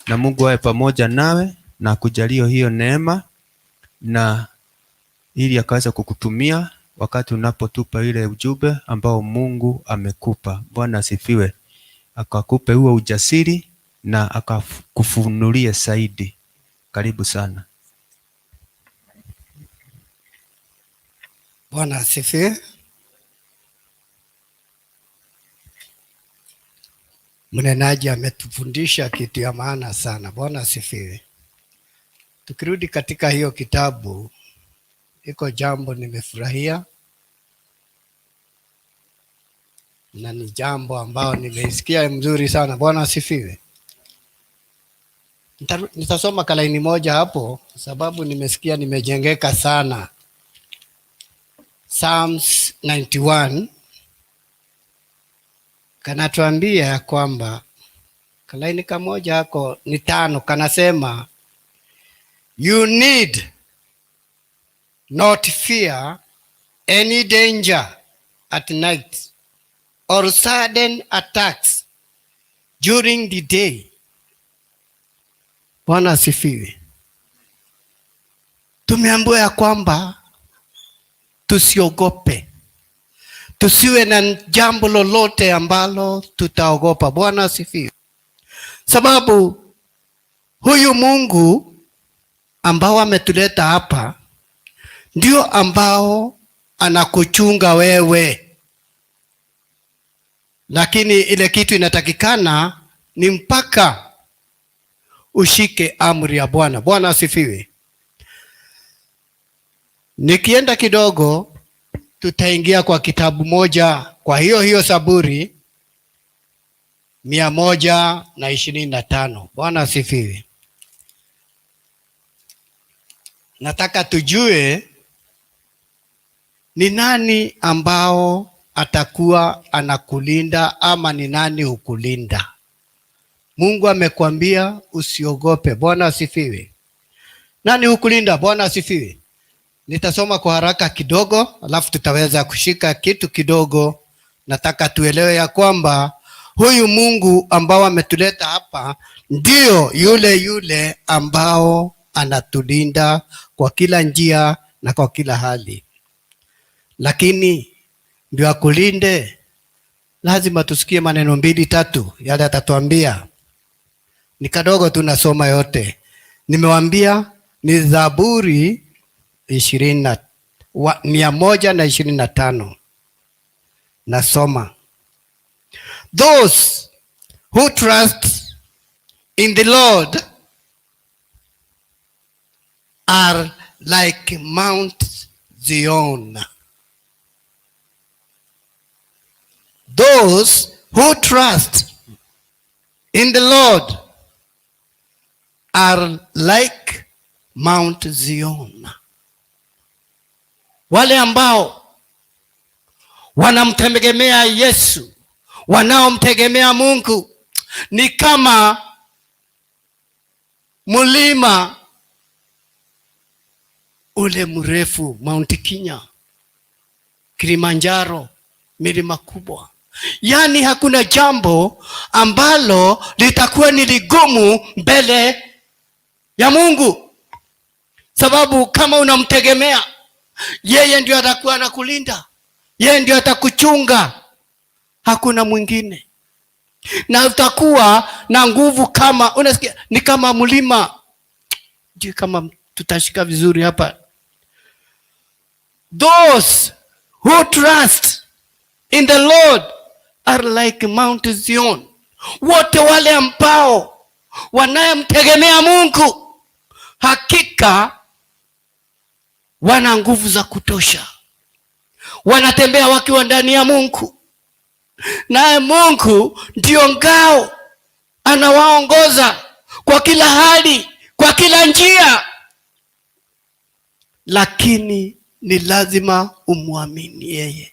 na Mungu awe pamoja nawe na akujalie hiyo neema, na ili akaweza kukutumia wakati unapotupa ile ujumbe ambao Mungu amekupa. Bwana asifiwe. Akakupe huo ujasiri na akakufunulie zaidi. Karibu sana. Bwana asifiwe. Mnenaji ametufundisha kitu ya maana sana. Bwana asifiwe. Tukirudi katika hiyo kitabu, iko jambo nimefurahia na ni jambo ambao nimeisikia mzuri sana. Bwana asifiwe. Nitasoma kalaini moja hapo sababu nimesikia nimejengeka sana. Psalms 91 kanatuambia kwamba kalaini kamoja hako ni 5, kanasema you need not fear any danger at night or sudden attacks during the day. Bwana asifiwe. Tumeambiwa ya kwamba tusiogope, tusiwe na jambo lolote ambalo tutaogopa. Bwana asifiwe. Sababu huyu Mungu ambao ametuleta hapa ndio ambao anakuchunga wewe. Lakini ile kitu inatakikana ni mpaka ushike amri ya Bwana. Bwana asifiwe. Nikienda kidogo tutaingia kwa kitabu moja, kwa hiyo hiyo Zaburi 125. Bwana asifiwe. Nataka tujue ni nani ambao atakuwa anakulinda ama ni nani hukulinda. Mungu amekwambia usiogope. Bwana asifiwe. Nani hukulinda? Bwana asifiwe. Nitasoma kwa haraka kidogo, alafu tutaweza kushika kitu kidogo. Nataka tuelewe ya kwamba huyu Mungu ambao ametuleta hapa ndio yule yule ambao anatulinda kwa kila njia na kwa kila hali. Lakini ndio akulinde, lazima tusikie maneno 2-3 yale atatuambia. Ni kadogo tu nasoma yote. Nimewambia ni Zaburi wa 125. Nasoma, "Those who trust in the Lord are like Mount Zion." Those who trust in the Lord are like Mount Zion. Wale ambao wanamtegemea Yesu, wanaomtegemea Mungu ni kama mlima ule mrefu, Mount Kenya, Kilimanjaro, milima kubwa. Yaani hakuna jambo ambalo litakuwa ni ligumu mbele ya Mungu, sababu kama unamtegemea yeye, ndio atakuwa anakulinda, yeye ndio atakuchunga, hakuna mwingine, na utakuwa na nguvu kama unasikia, ni kama mlima. Sijui kama tutashika vizuri hapa. Those who trust in the Lord are like Mount Zion. Wote wale ambao wanayemtegemea Mungu hakika wana nguvu za kutosha, wanatembea wakiwa ndani ya Mungu, naye Mungu ndiyo ngao, anawaongoza kwa kila hali, kwa kila njia, lakini ni lazima umwamini yeye.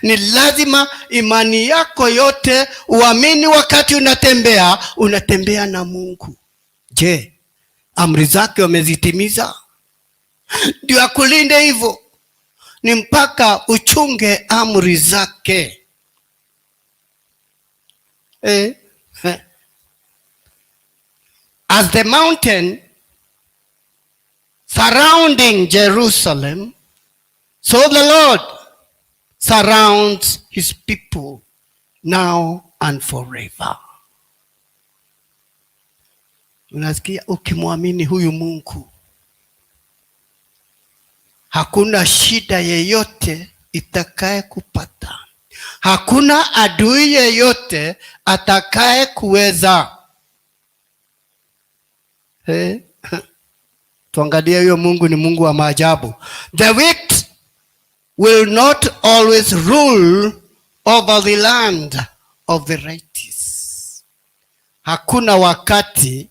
Ni lazima imani yako yote uamini, wakati unatembea, unatembea na Mungu. Je, amri zake wamezitimiza? Ndio akulinde hivyo, ni mpaka uchunge amri zake. Eh. "As the mountain surrounding Jerusalem, so the Lord surrounds his people now and forever." Unasikia, ukimwamini huyu Mungu hakuna shida yeyote itakaye kupata, hakuna adui yeyote atakaye kuweza. Eh? Tuangalie huyo Mungu ni Mungu wa maajabu. "The wicked will not always rule over the land of the righteous." Hakuna wakati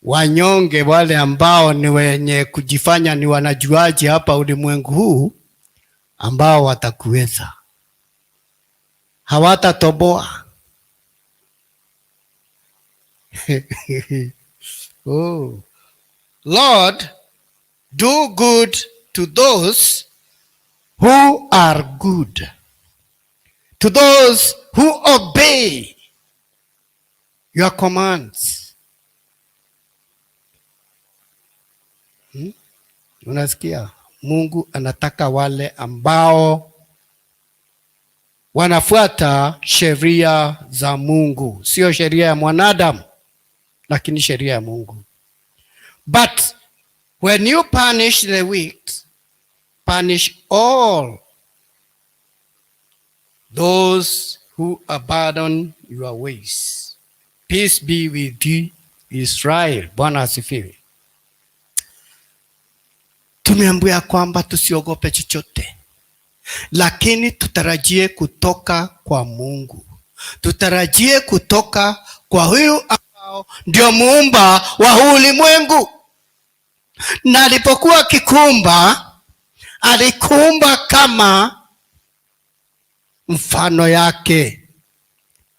wanyonge wale ambao ni wenye kujifanya ni wanajuaji hapa ulimwengu huu ambao watakuweza, hawatatoboa. Oh. "Lord, do good to those who are good, to those who obey your commands." Hmm? Unasikia? Mungu anataka wale ambao wanafuata sheria za Mungu, sio sheria ya mwanadamu, lakini sheria ya Mungu. "But when you punish the wicked, punish all those who abandon your ways. Peace be with you, Israel." Bwana asifiwe. Tumeambiwa kwamba tusiogope chochote, lakini tutarajie kutoka kwa Mungu, tutarajie kutoka kwa huyu ambao ndio muumba wa huu ulimwengu. Na alipokuwa akikuumba, alikuumba kama mfano yake.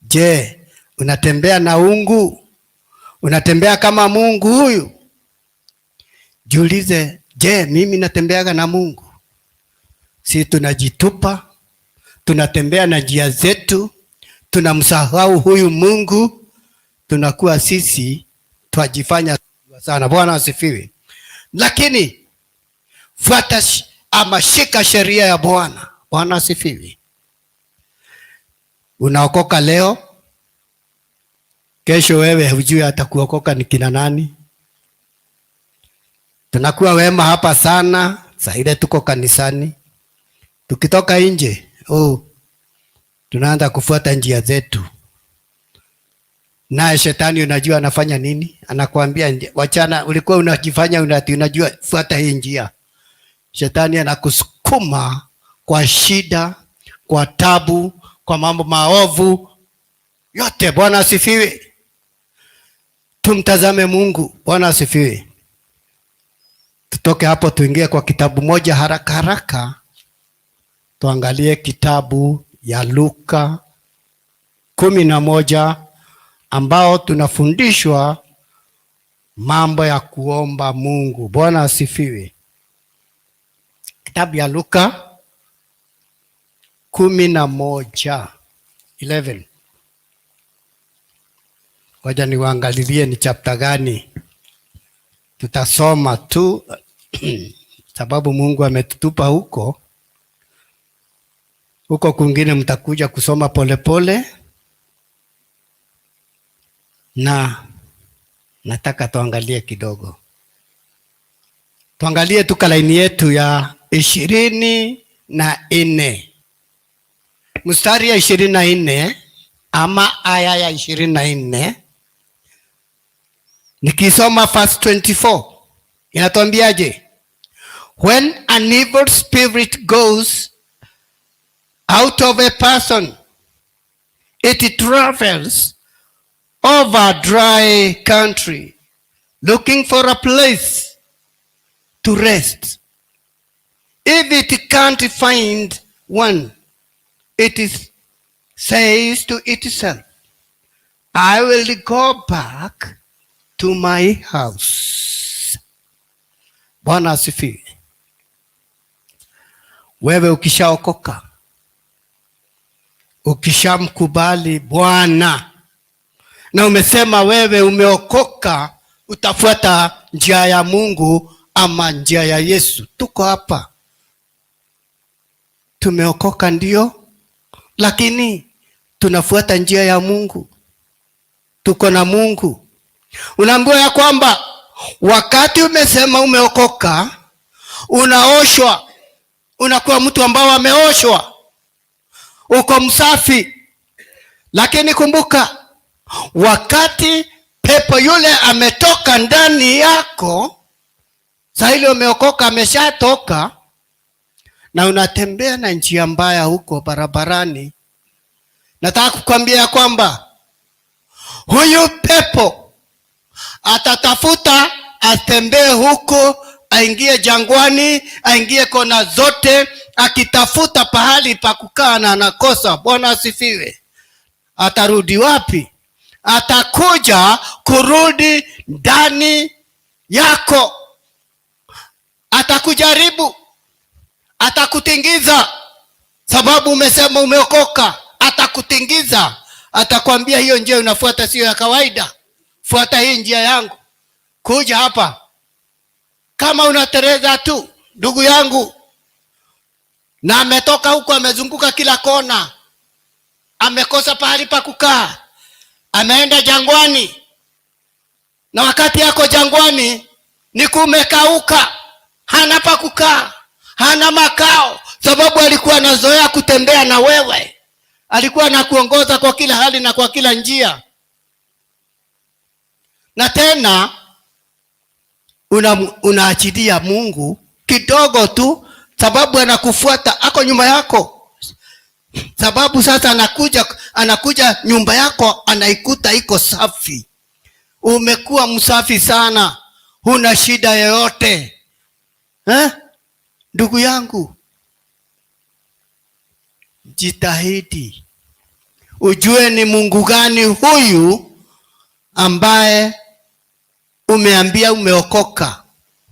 Je, unatembea na ungu? Unatembea kama Mungu huyu? Jiulize, je, mimi natembeaga na Mungu? Si tunajitupa, tunatembea na njia zetu, tunamsahau huyu Mungu, tunakuwa sisi twajifanya sana. Bwana asifiwe. Lakini fuata ama shika sheria ya Bwana. Bwana asifiwe. Unaokoka leo, kesho wewe hujui atakuokoka ni kina nani. Tunakuwa wema hapa sana, saa ile tuko kanisani. Tukitoka nje, oh, tunaanza kufuata njia zetu. Naye shetani unajua anafanya nini? Anakuambia wachana, ulikuwa unajifanya unajua, fuata hii njia. Shetani anakusukuma kwa shida, kwa tabu, kwa mambo maovu yote. Bwana asifiwe. Tumtazame Mungu. Bwana asifiwe. Tutoke hapo tuingie kwa kitabu moja haraka haraka, tuangalie kitabu ya Luka 11 ambao tunafundishwa mambo ya kuomba Mungu. Bwana asifiwe. Kitabu ya Luka 11, 11. Ngoja niwaangalilie ni chapter gani. Tutasoma tu sababu Mungu ametutupa huko. Huko kwingine mtakuja kusoma polepole, na nataka tuangalie kidogo. Tuangalie tu laini yetu ya 24. Mstari ya 24 ama aya ya 24. Nikisoma verse 24 inatuambiaje? When an evil spirit goes out of a person, it travels over dry country looking for a place to rest. If it can't find one, it is says to itself, I will go back to my house. Bwana asifiwe. Wewe ukishaokoka, ukishamkubali Bwana na umesema wewe umeokoka, utafuata njia ya Mungu ama njia ya Yesu. Tuko hapa tumeokoka ndio, lakini tunafuata njia ya Mungu, tuko na Mungu. Unaambiwa ya kwamba wakati umesema umeokoka, unaoshwa, unakuwa mtu ambao ameoshwa, uko msafi. Lakini kumbuka, wakati pepo yule ametoka ndani yako, saa ile umeokoka, ameshatoka na unatembea na njia mbaya huko barabarani, nataka kukwambia ya kwamba huyu pepo atatafuta atembee huko, aingie jangwani, aingie kona zote, akitafuta pahali pa kukaa na anakosa. Bwana asifiwe. Atarudi wapi? Atakuja kurudi ndani yako, atakujaribu, atakutingiza, sababu umesema umeokoka. Atakutingiza, atakwambia hiyo njia unafuata sio ya kawaida, fuata hii njia yangu, kuja hapa. Kama unatereza tu, ndugu yangu, na ametoka huko, amezunguka kila kona, amekosa pahali pa kukaa, ameenda jangwani, na wakati yako jangwani ni kumekauka, hana pa kukaa, hana makao, sababu alikuwa anazoea kutembea na wewe, alikuwa anakuongoza kwa kila hali na kwa kila njia. Na tena unaachilia Mungu kidogo tu, sababu anakufuata, ako nyuma yako. Sababu sasa anakuja nyumba yako, anaikuta iko safi, umekuwa msafi sana, huna shida yoyote. Ndugu yangu, jitahidi ujue ni Mungu gani huyu ambaye umeambia umeokoka.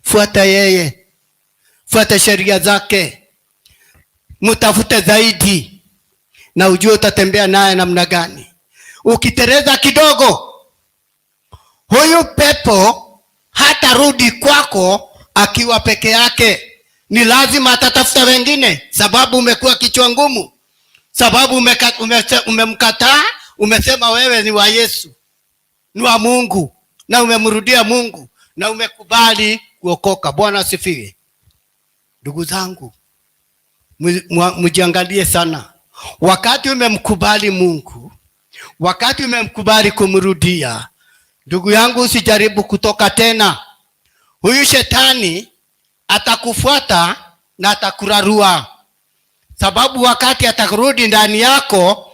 Fuata yeye, fuata sheria zake, mtafute zaidi na ujue utatembea naye namna gani. Ukitereza kidogo, huyu pepo hatarudi kwako akiwa peke yake. Ni lazima atatafuta wengine, sababu umekuwa kichwa ngumu, sababu umemkataa, umesema wewe ni wa Yesu, ni wa Mungu, na umemrudia Mungu na umekubali kuokoka. Bwana asifiwe. Ndugu zangu, mjiangalie sana. Wakati umemkubali Mungu, wakati umemkubali kumrudia, ndugu yangu, usijaribu kutoka tena. Huyu shetani atakufuata na atakurarua, sababu wakati atakurudi ndani yako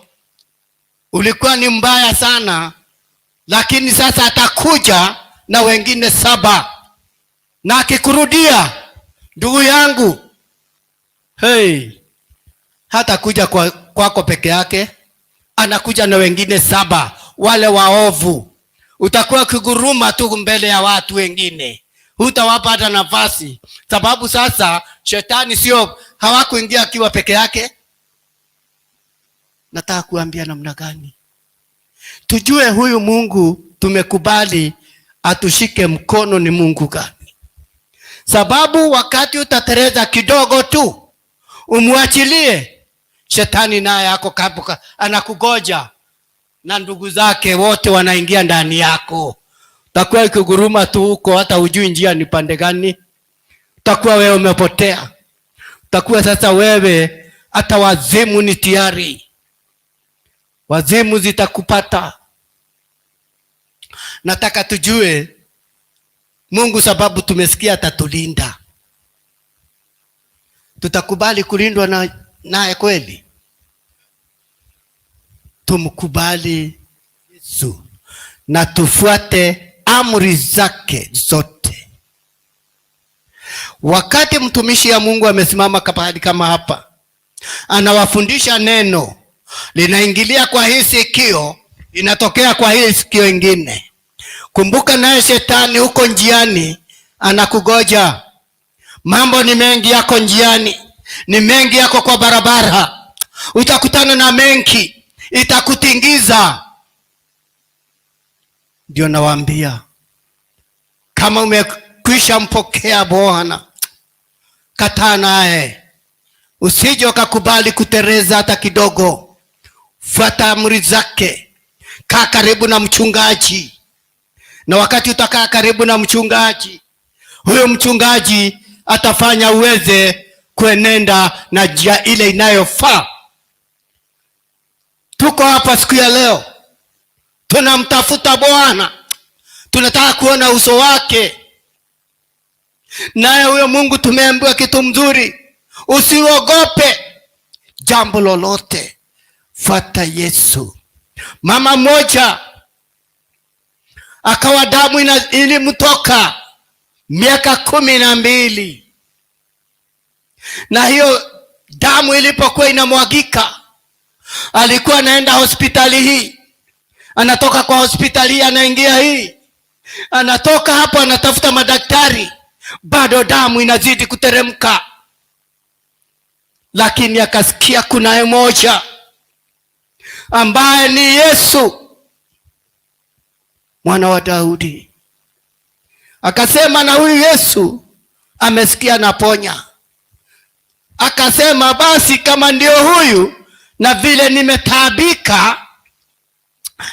ulikuwa ni mbaya sana, lakini sasa atakuja na wengine 7, na akikurudia, ndugu yangu, hey, hatakuja kwako peke yake, anakuja na wengine 7, wale waovu. Utakuwa kiguruma tu mbele ya watu wengine, hutawapa hata nafasi, sababu sasa shetani sio, hawakuingia akiwa peke yake. Nataka kuambia namna gani tujue huyu Mungu tumekubali atushike mkono ni Mungu gani, sababu wakati utatereza kidogo tu umwachilie shetani, naye ako kabuka, anakugoja na ndugu zake wote wanaingia ndani yako. Utakuwa ukiguruma tu huko, hata hujui njia ni pande gani. Utakuwa wewe umepotea. Utakuwa sasa wewe hata wazimu ni tayari, wazimu zitakupata. Nataka tujue Mungu, sababu tumesikia atatulinda. Tutakubali kulindwa naye kweli? Tumkubali Yesu na tufuate amri zake zote. Wakati mtumishi ya Mungu amesimama pahali kama hapa, anawafundisha neno, linaingilia kwa hii sikio, linatokea kwa hii sikio ingine. Kumbuka naye shetani huko njiani anakugoja. Mambo ni mengi yako njiani, ni mengi yako kwa barabara. Utakutana na mengi, itakutingiza. Ndio nawaambia, kama umekwisha mpokea Bwana, kataa naye, usije ukakubali kutereza hata kidogo. Fuata amri zake, kaa karibu na mchungaji. Na wakati utakaa karibu na mchungaji, huyo mchungaji atafanya uweze kuenenda na njia ile inayofaa. Tuko hapa siku ya leo, tunamtafuta Bwana, tunataka kuona uso wake. Naye huyo Mungu tumeambiwa kitu mzuri, usiogope jambo lolote, fuata Yesu. Mama mmoja akawa damu ilimtoka miaka 12, na hiyo damu ilipokuwa inamwagika, alikuwa anaenda hospitali hii, anatoka kwa hospitali hii anaingia hii, anatoka hapo anatafuta madaktari, bado damu inazidi kuteremka. Lakini akasikia kuna mmoja ambaye ni Yesu mwana wa Daudi. Akasema na huyu Yesu amesikia naponya. Akasema basi kama ndio huyu, na vile nimetaabika,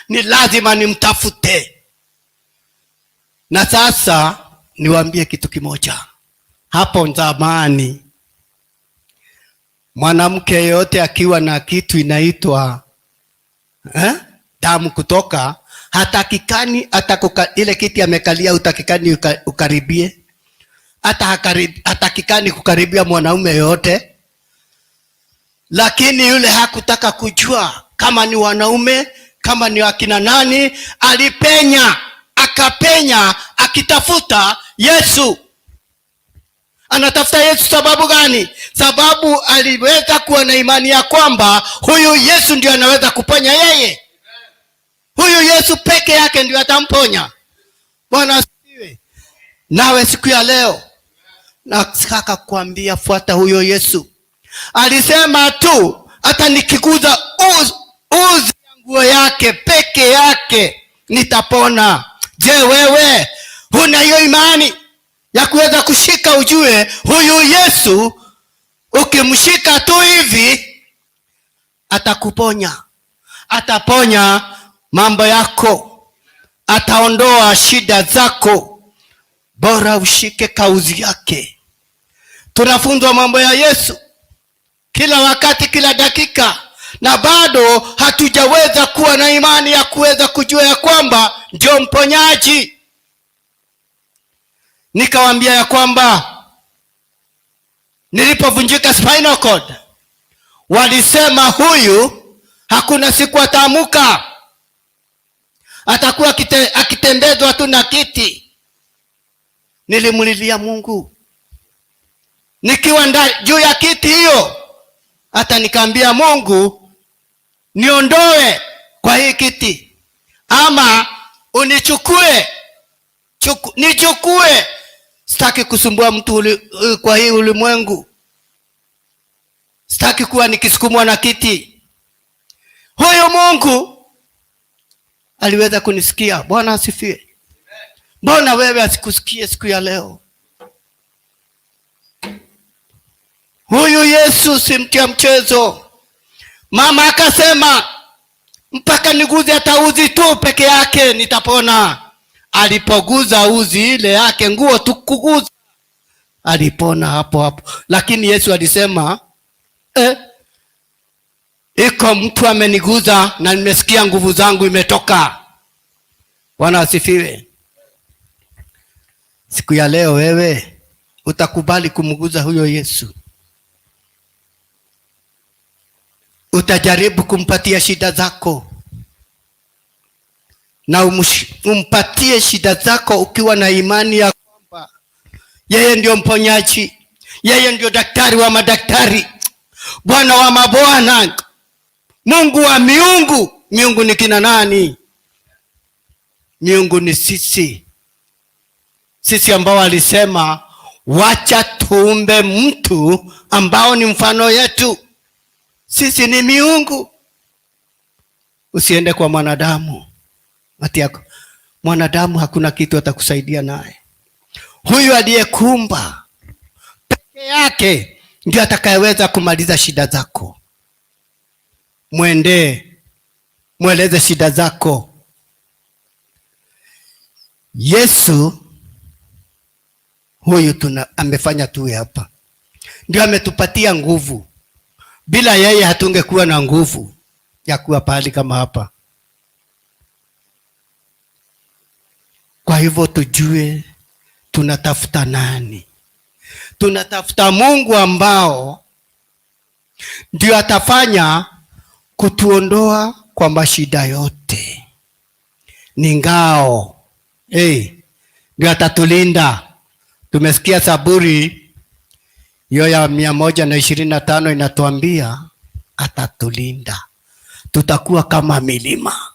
ni lazima nimtafute. Na sasa niwaambie kitu kimoja. Hapo zamani mwanamke yeyote akiwa na kitu inaitwa damu kutoka, hatakikani hata ile kiti amekalia utakikani ukaribie, hata hatakikani kukaribia mwanaume yote. Lakini yule hakutaka kujua kama ni wanaume, kama ni akina nani, alipenya, akapenya akitafuta Yesu. Anatafuta Yesu sababu gani? Sababu aliweza kuwa na imani ya kwamba huyu Yesu ndio anaweza kuponya yeye. Huyu Yesu peke yake ndio atamponya. Bwana asifiwe. Nawe siku ya leo nataka kuambia, fuata huyo Yesu. Alisema tu hata nikiguza uzi nguo yake peke yake nitapona. Je, wewe huna hiyo imani ya kuweza kushika, ujue huyu Yesu ukimshika tu hivi atakuponya, ataponya mambo yako, ataondoa shida zako. Bora ushike kauzi yake. Tunafunzwa mambo ya Yesu kila wakati, kila dakika, na bado hatujaweza kuwa na imani ya kuweza kujua ya kwamba ndio mponyaji. Nikawaambia ya kwamba nilipovunjika spinal cord, walisema huyu hakuna siku ataamuka, atakuwa akitembezwa tu na kiti. Nilimlilia Mungu nikiwa juu ya kiti hiyo, hata nikaambia Mungu, niondoe kwa hii kiti ama unichukue, nichukue. Sitaki kusumbua mtu kwa hii ulimwengu, sitaki kuwa nikisukumwa na kiti. Huyu Mungu aliweza kunisikia. Bwana asifiwe. Mbona wewe asikusikie siku ya leo? Huyu Yesu si mtu wa mchezo. Mama akasema mpaka niguze hata uzi tu peke yake nitapona. Alipoguza uzi ile yake, nguo tu kuguza, alipona hapo hapo. Lakini Yesu alisema, iko mtu ameniguza na nimesikia nguvu zangu imetoka. Bwana asifiwe. Siku ya leo wewe utakubali kumguza huyo Yesu? Utajaribu kumpatia shida zako na umpatie shida zako ukiwa na imani ya kwamba yeye ndio mponyaji, yeye ndio daktari wa madaktari, Bwana wa mabwana, Mungu wa miungu. Miungu ni kina nani? Miungu ni sisi. Sisi ambao alisema wacha tuumbe mtu ambao ni mfano yetu. Sisi ni miungu. Usiende kwa mwanadamu. Ati mwanadamu hakuna kitu atakusaidia naye. Huyu aliyekuumba peke yake ndio atakayeweza kumaliza shida zako. Mwende, mweleze shida zako. Yesu huyu amefanya tuwe hapa, ndio ametupatia nguvu. Bila yeye hatungekuwa na nguvu ya kuwa pahali kama hapa. Kwa hivyo tujue tunatafuta nani. Tunatafuta Mungu ambao ndio atafanya kutuondoa kwa mashida yote. Ni ngao. Ndio atatulinda. Tumesikia Zaburi hiyo ya 125 inatuambia atatulinda. Tutakuwa kama milima.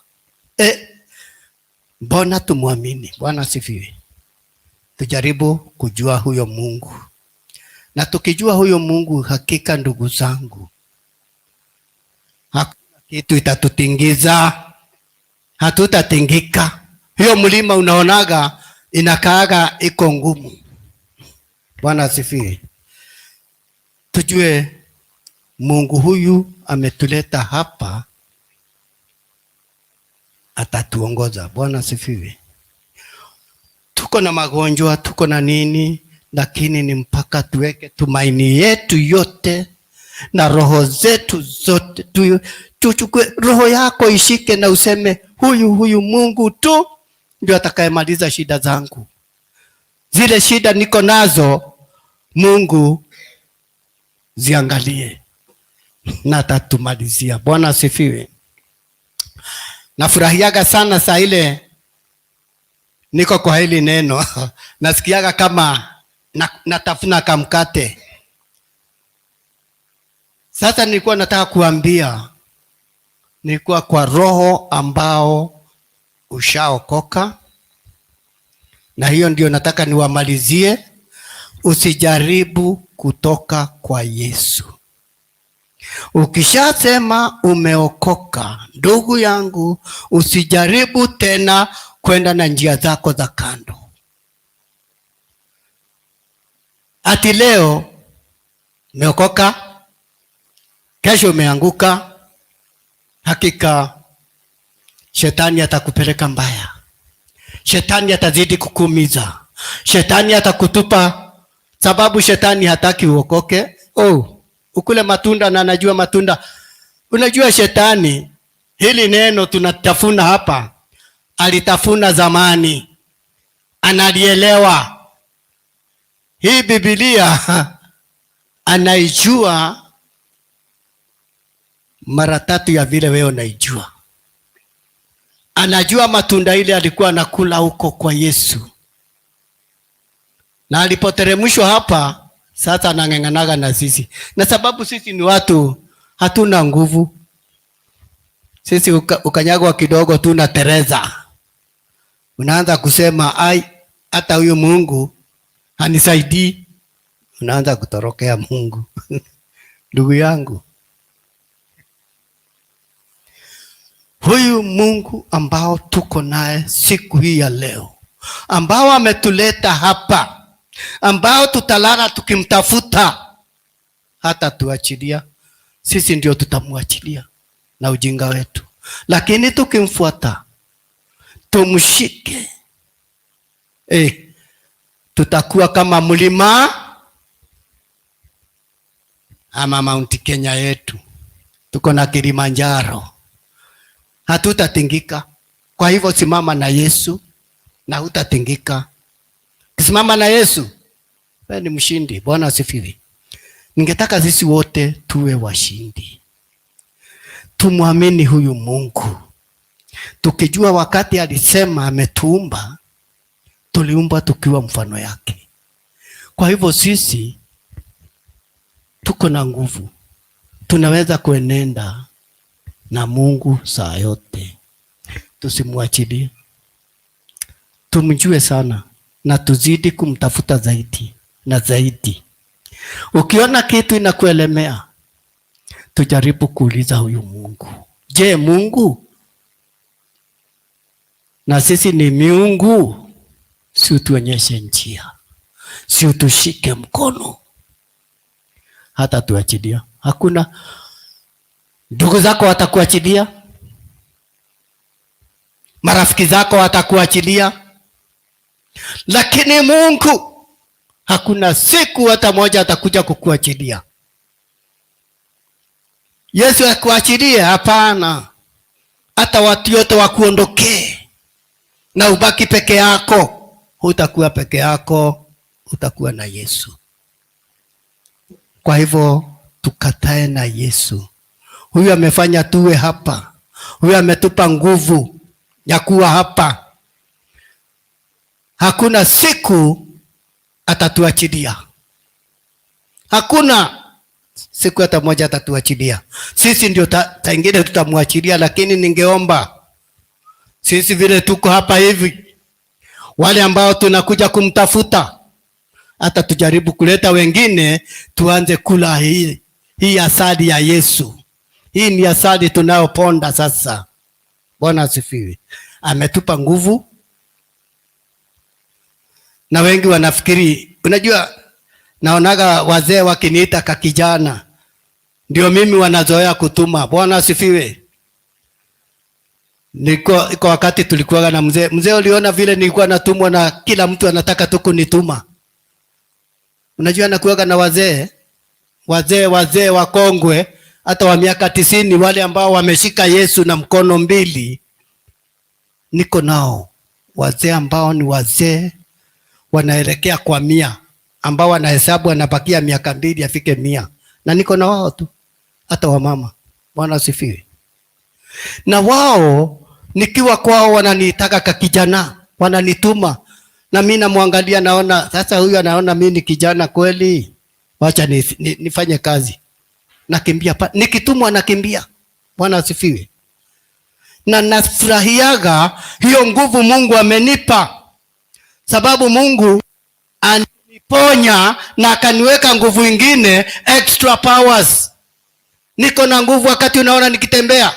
Mbona tumwamini? Bwana asifiwe. Tujaribu kujua huyo Mungu. Na tukijua huyo Mungu, hakika ndugu zangu, hakuna kitu itatutingiza. Hatutatingika. Hiyo mlima unaonaga inakaaga iko ngumu. Bwana asifiwe. Tujue Mungu huyu ametuleta hapa, atatuongoza. Bwana asifiwe. Tuko na magonjwa, tuko na nini, lakini ni mpaka tuweke tumaini yetu yote na roho zetu zote. Tuchukue roho yako ishike na useme huyu Mungu tu ndio atakayemaliza shida zangu. Zile shida niko nazo, Mungu ziangalie na atatumalizia. Bwana asifiwe. Nafurahiaga sana saa ile niko kwa hili neno. Nasikiaga kama natafuna kamkate. Sasa nilikuwa nataka kuambia, nilikuwa kwa roho ambao ushaokoka, na hiyo ndio nataka niwamalizie. Usijaribu kutoka kwa Yesu. Ukishasema umeokoka, ndugu yangu, usijaribu tena kwenda na njia zako za kando. Ati leo umeokoka, kesho umeanguka, hakika shetani atakupeleka mbaya. Shetani atazidi kukuumiza. Shetani atakutupa, sababu shetani hataki uokoke. Oh, ukule matunda na anajua matunda. Unajua shetani, hili neno tunatafuna hapa, alitafuna zamani, analielewa. Hii Biblia anaijua mara tatu ya vile wewe unaijua. Anajua matunda ile alikuwa anakula huko kwa Yesu, na alipoteremshwa hapa sasa anang'ang'anaga na sisi, na sababu sisi ni watu hatuna nguvu. Sisi ukanyagwa kidogo tu na tereza, unaanza kusema ai, hata huyu Mungu hanisaidii. Unaanza kutorokea Mungu. Ndugu yangu, huyu Mungu ambao tuko naye siku hii ya leo, ambao ametuleta hapa, ambao tutalala tukimtafuta, hata tuachilia. Sisi ndio tutamwachilia na ujinga wetu, lakini tukimfuata, tumshike, tutakuwa kama mlima ama Mount Kenya yetu. Tuko na Kilimanjaro, hatutatingika. Kwa hivyo simama na Yesu na hutatingika. Kisimama na Yesu, wewe ni mshindi. Bwana asifiwe. Ningetaka sisi wote tuwe washindi, tumwamini huyu Mungu, tukijua wakati alisema ametuumba, tuliumba tukiwa mfano yake. Kwa hivyo sisi tuko na nguvu, tunaweza kuenenda na Mungu saa yote. Tusimwachilie, tumjue sana na tuzidi kumtafuta zaidi na zaidi. Ukiona kitu inakuelemea, tujaribu kuuliza huyu Mungu, je, Mungu na sisi ni miungu? Si utuonyeshe njia, si utushike mkono, hata tuachilia. Hakuna ndugu zako watakuachilia, marafiki zako watakuachilia, lakini Mungu hakuna siku hata moja atakuja kukuachilia. Yesu akuachilie? Hapana. Hata watu wote wakuondokee na ubaki peke yako, hutakuwa peke yako, utakuwa na Yesu. Kwa hivyo tukatae na Yesu. Huyu amefanya tuwe hapa, huyu ametupa nguvu ya kuwa hapa. Hakuna siku atatuachilia, hakuna siku hata moja atatuachilia. Sisi ndio taingine tutamwachilia, lakini ningeomba sisi vile tuko hapa hivi, wale ambao tunakuja kumtafuta, hata tujaribu kuleta wengine, tuanze kula hii asali ya Yesu. Hii ni asali tunayoponda sasa. Bwana asifiwe. Ametupa nguvu, na wengi wanafikiri, unajua, naonaga wazee wakiniita kakijana, ndio mimi wanazoea kutuma. Bwana asifiwe. Niko kwa wakati tulikuwa na mzee, mzee uliona vile nilikuwa natumwa na kila mtu anataka tu kunituma. Unajua nakuwaga na wazee, wazee wakongwe hata wa miaka 90, wale ambao wameshika Yesu na mkono mbili. Niko nao wazee ambao ni wazee wanaelekea kwa 100, ambao wanahesabu wanabakia miaka 2 afike 100, na niko na wao tu, hata wamama. Bwana asifiwe. Na wao nikiwa kwao wananiitaka kakijana, wananituma, na mimi namwangalia, naona sasa huyu anaona mimi ni kijana kweli, wacha nifanye kazi. Nakimbia pa, nikitumwa nakimbia. Bwana asifiwe. Na nafurahiaga hiyo nguvu Mungu amenipa, sababu Mungu aniponya na akaniweka nguvu ingine, extra powers. Niko na nguvu wakati unaona nikitembea,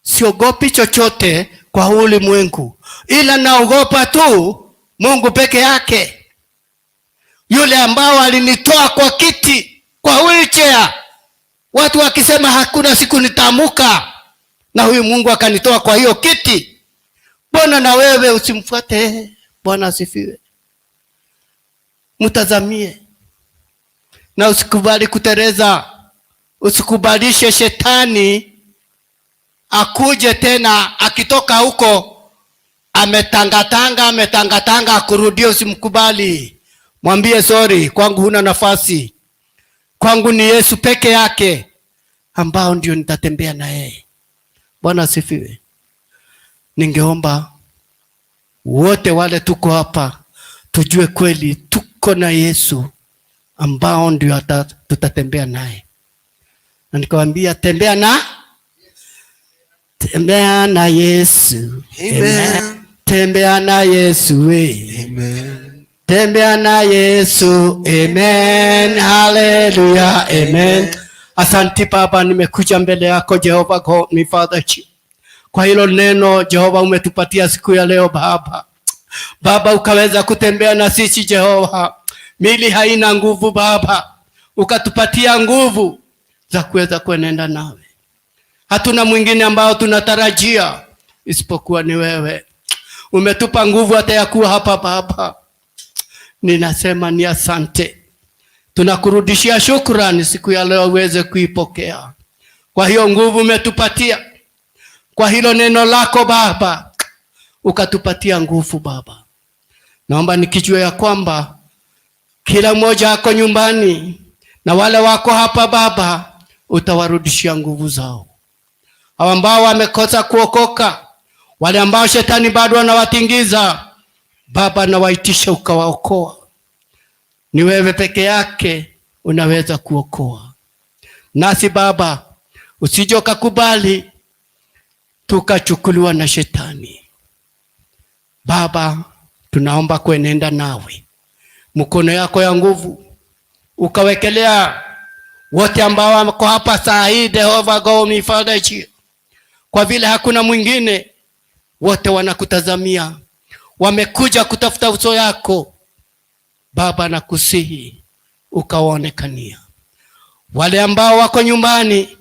siogopi chochote kwa huu ulimwengu, ila naogopa tu Mungu peke yake, yule ambao alinitoa kwa kiti, kwa wheelchair, watu wakisema hakuna siku nitaamuka, na huyu Mungu akanitoa kwa hiyo kiti. Mbona na wewe usimfuate? Bwana asifiwe. Mtazamie na usikubali kutereza, usikubalishe shetani akuje tena akitoka huko ametangatanga ametangatanga akurudie. Usimkubali, mwambie sorry, kwangu huna nafasi, kwangu ni Yesu peke yake ambao ndio nitatembea na yeye. Bwana asifiwe. Ningeomba wote wale tuko hapa tujue kweli tuko na Yesu ambao ndio tutatembea naye, na nikawambia tembea na Yesu. Amen. Tembea na Yesu we. Amen. Tembea na Yesu. Amen. Hallelujah. Amen. Asante Baba, nimekuja mbele yako Jehova God, my Father, kwa hilo neno Jehova umetupatia siku ya leo Baba. Baba, ukaweza kutembea na sisi Jehova. Mili haina nguvu Baba, ukatupatia nguvu za kuweza kuenenda nawe. Hatuna mwingine ambao tunatarajia isipokuwa ni wewe. Umetupa nguvu hata ya kuwa hapa Baba. Ninasema ni asante. Tunakurudishia shukrani siku ya leo uweze kuipokea. Kwa hiyo nguvu umetupatia, kwa hilo neno lako Baba, ukatupatia nguvu Baba. Naomba nikijua ya kwamba kila mmoja ako nyumbani na wale wako hapa Baba, utawarudishia nguvu zao. Hao ambao wamekosa kuokoka, wale ambao shetani bado anawatingiza Baba, nawaitisha ukawaokoa. Ni wewe peke yake unaweza kuokoa. Nasi Baba, usije ukakubali tukachukuliwa na shetani. Baba, tunaomba kuenenda nawe, mkono yako ya nguvu ukawekelea wote ambao wako hapa saa hii, Jehova God my Father, kwa vile hakuna mwingine, wote wanakutazamia, wamekuja kutafuta uso yako Baba, nakusihi ukawaonekania wale ambao wako nyumbani,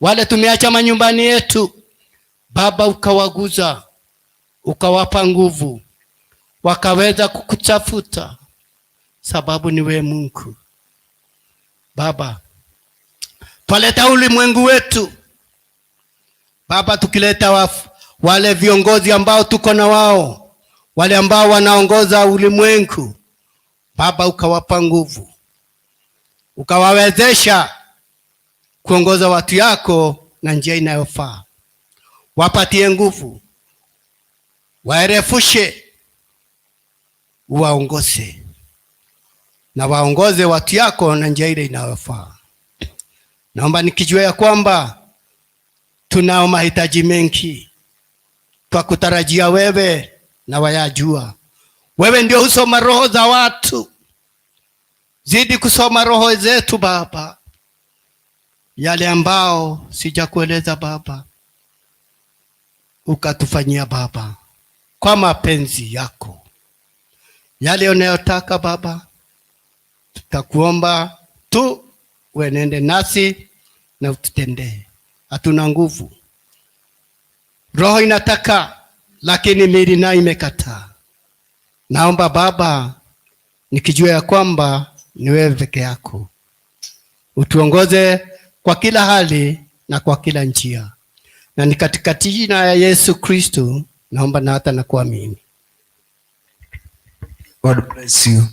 wale tumeacha manyumbani yetu Baba, ukawaguza ukawapa nguvu, wakaweza kukutafuta, sababu ni wewe Mungu. Baba, twaleta ulimwengu wetu Baba, tukileta wale viongozi ambao tuko na wao, wale ambao wanaongoza ulimwengu Baba, ukawapa nguvu, ukawawezesha kuongoza watu yako na njia inayofaa. Wapatie nguvu, waerefushe, uwaongoze na waongoze watu yako na njia ile inayofaa. Naomba nikijua ya kwamba tunao mahitaji mengi, kwa kutarajia wewe na wayajua. Wewe ndio husoma roho za watu, zidi kusoma roho zetu Baba, yale ambao sijakueleza Baba, ukatufanyia Baba kwa mapenzi yako, yale unayotaka Baba, tutakuomba tu uenende nasi na ututendee. Hatuna nguvu, roho inataka, lakini miili nayo imekataa. Naomba Baba, nikijua ya kwamba ni wewe peke yako, utuongoze kwa kila hali na kwa kila njia, na ni katika jina ya Yesu Kristo naomba na hata na kuamini. God bless you.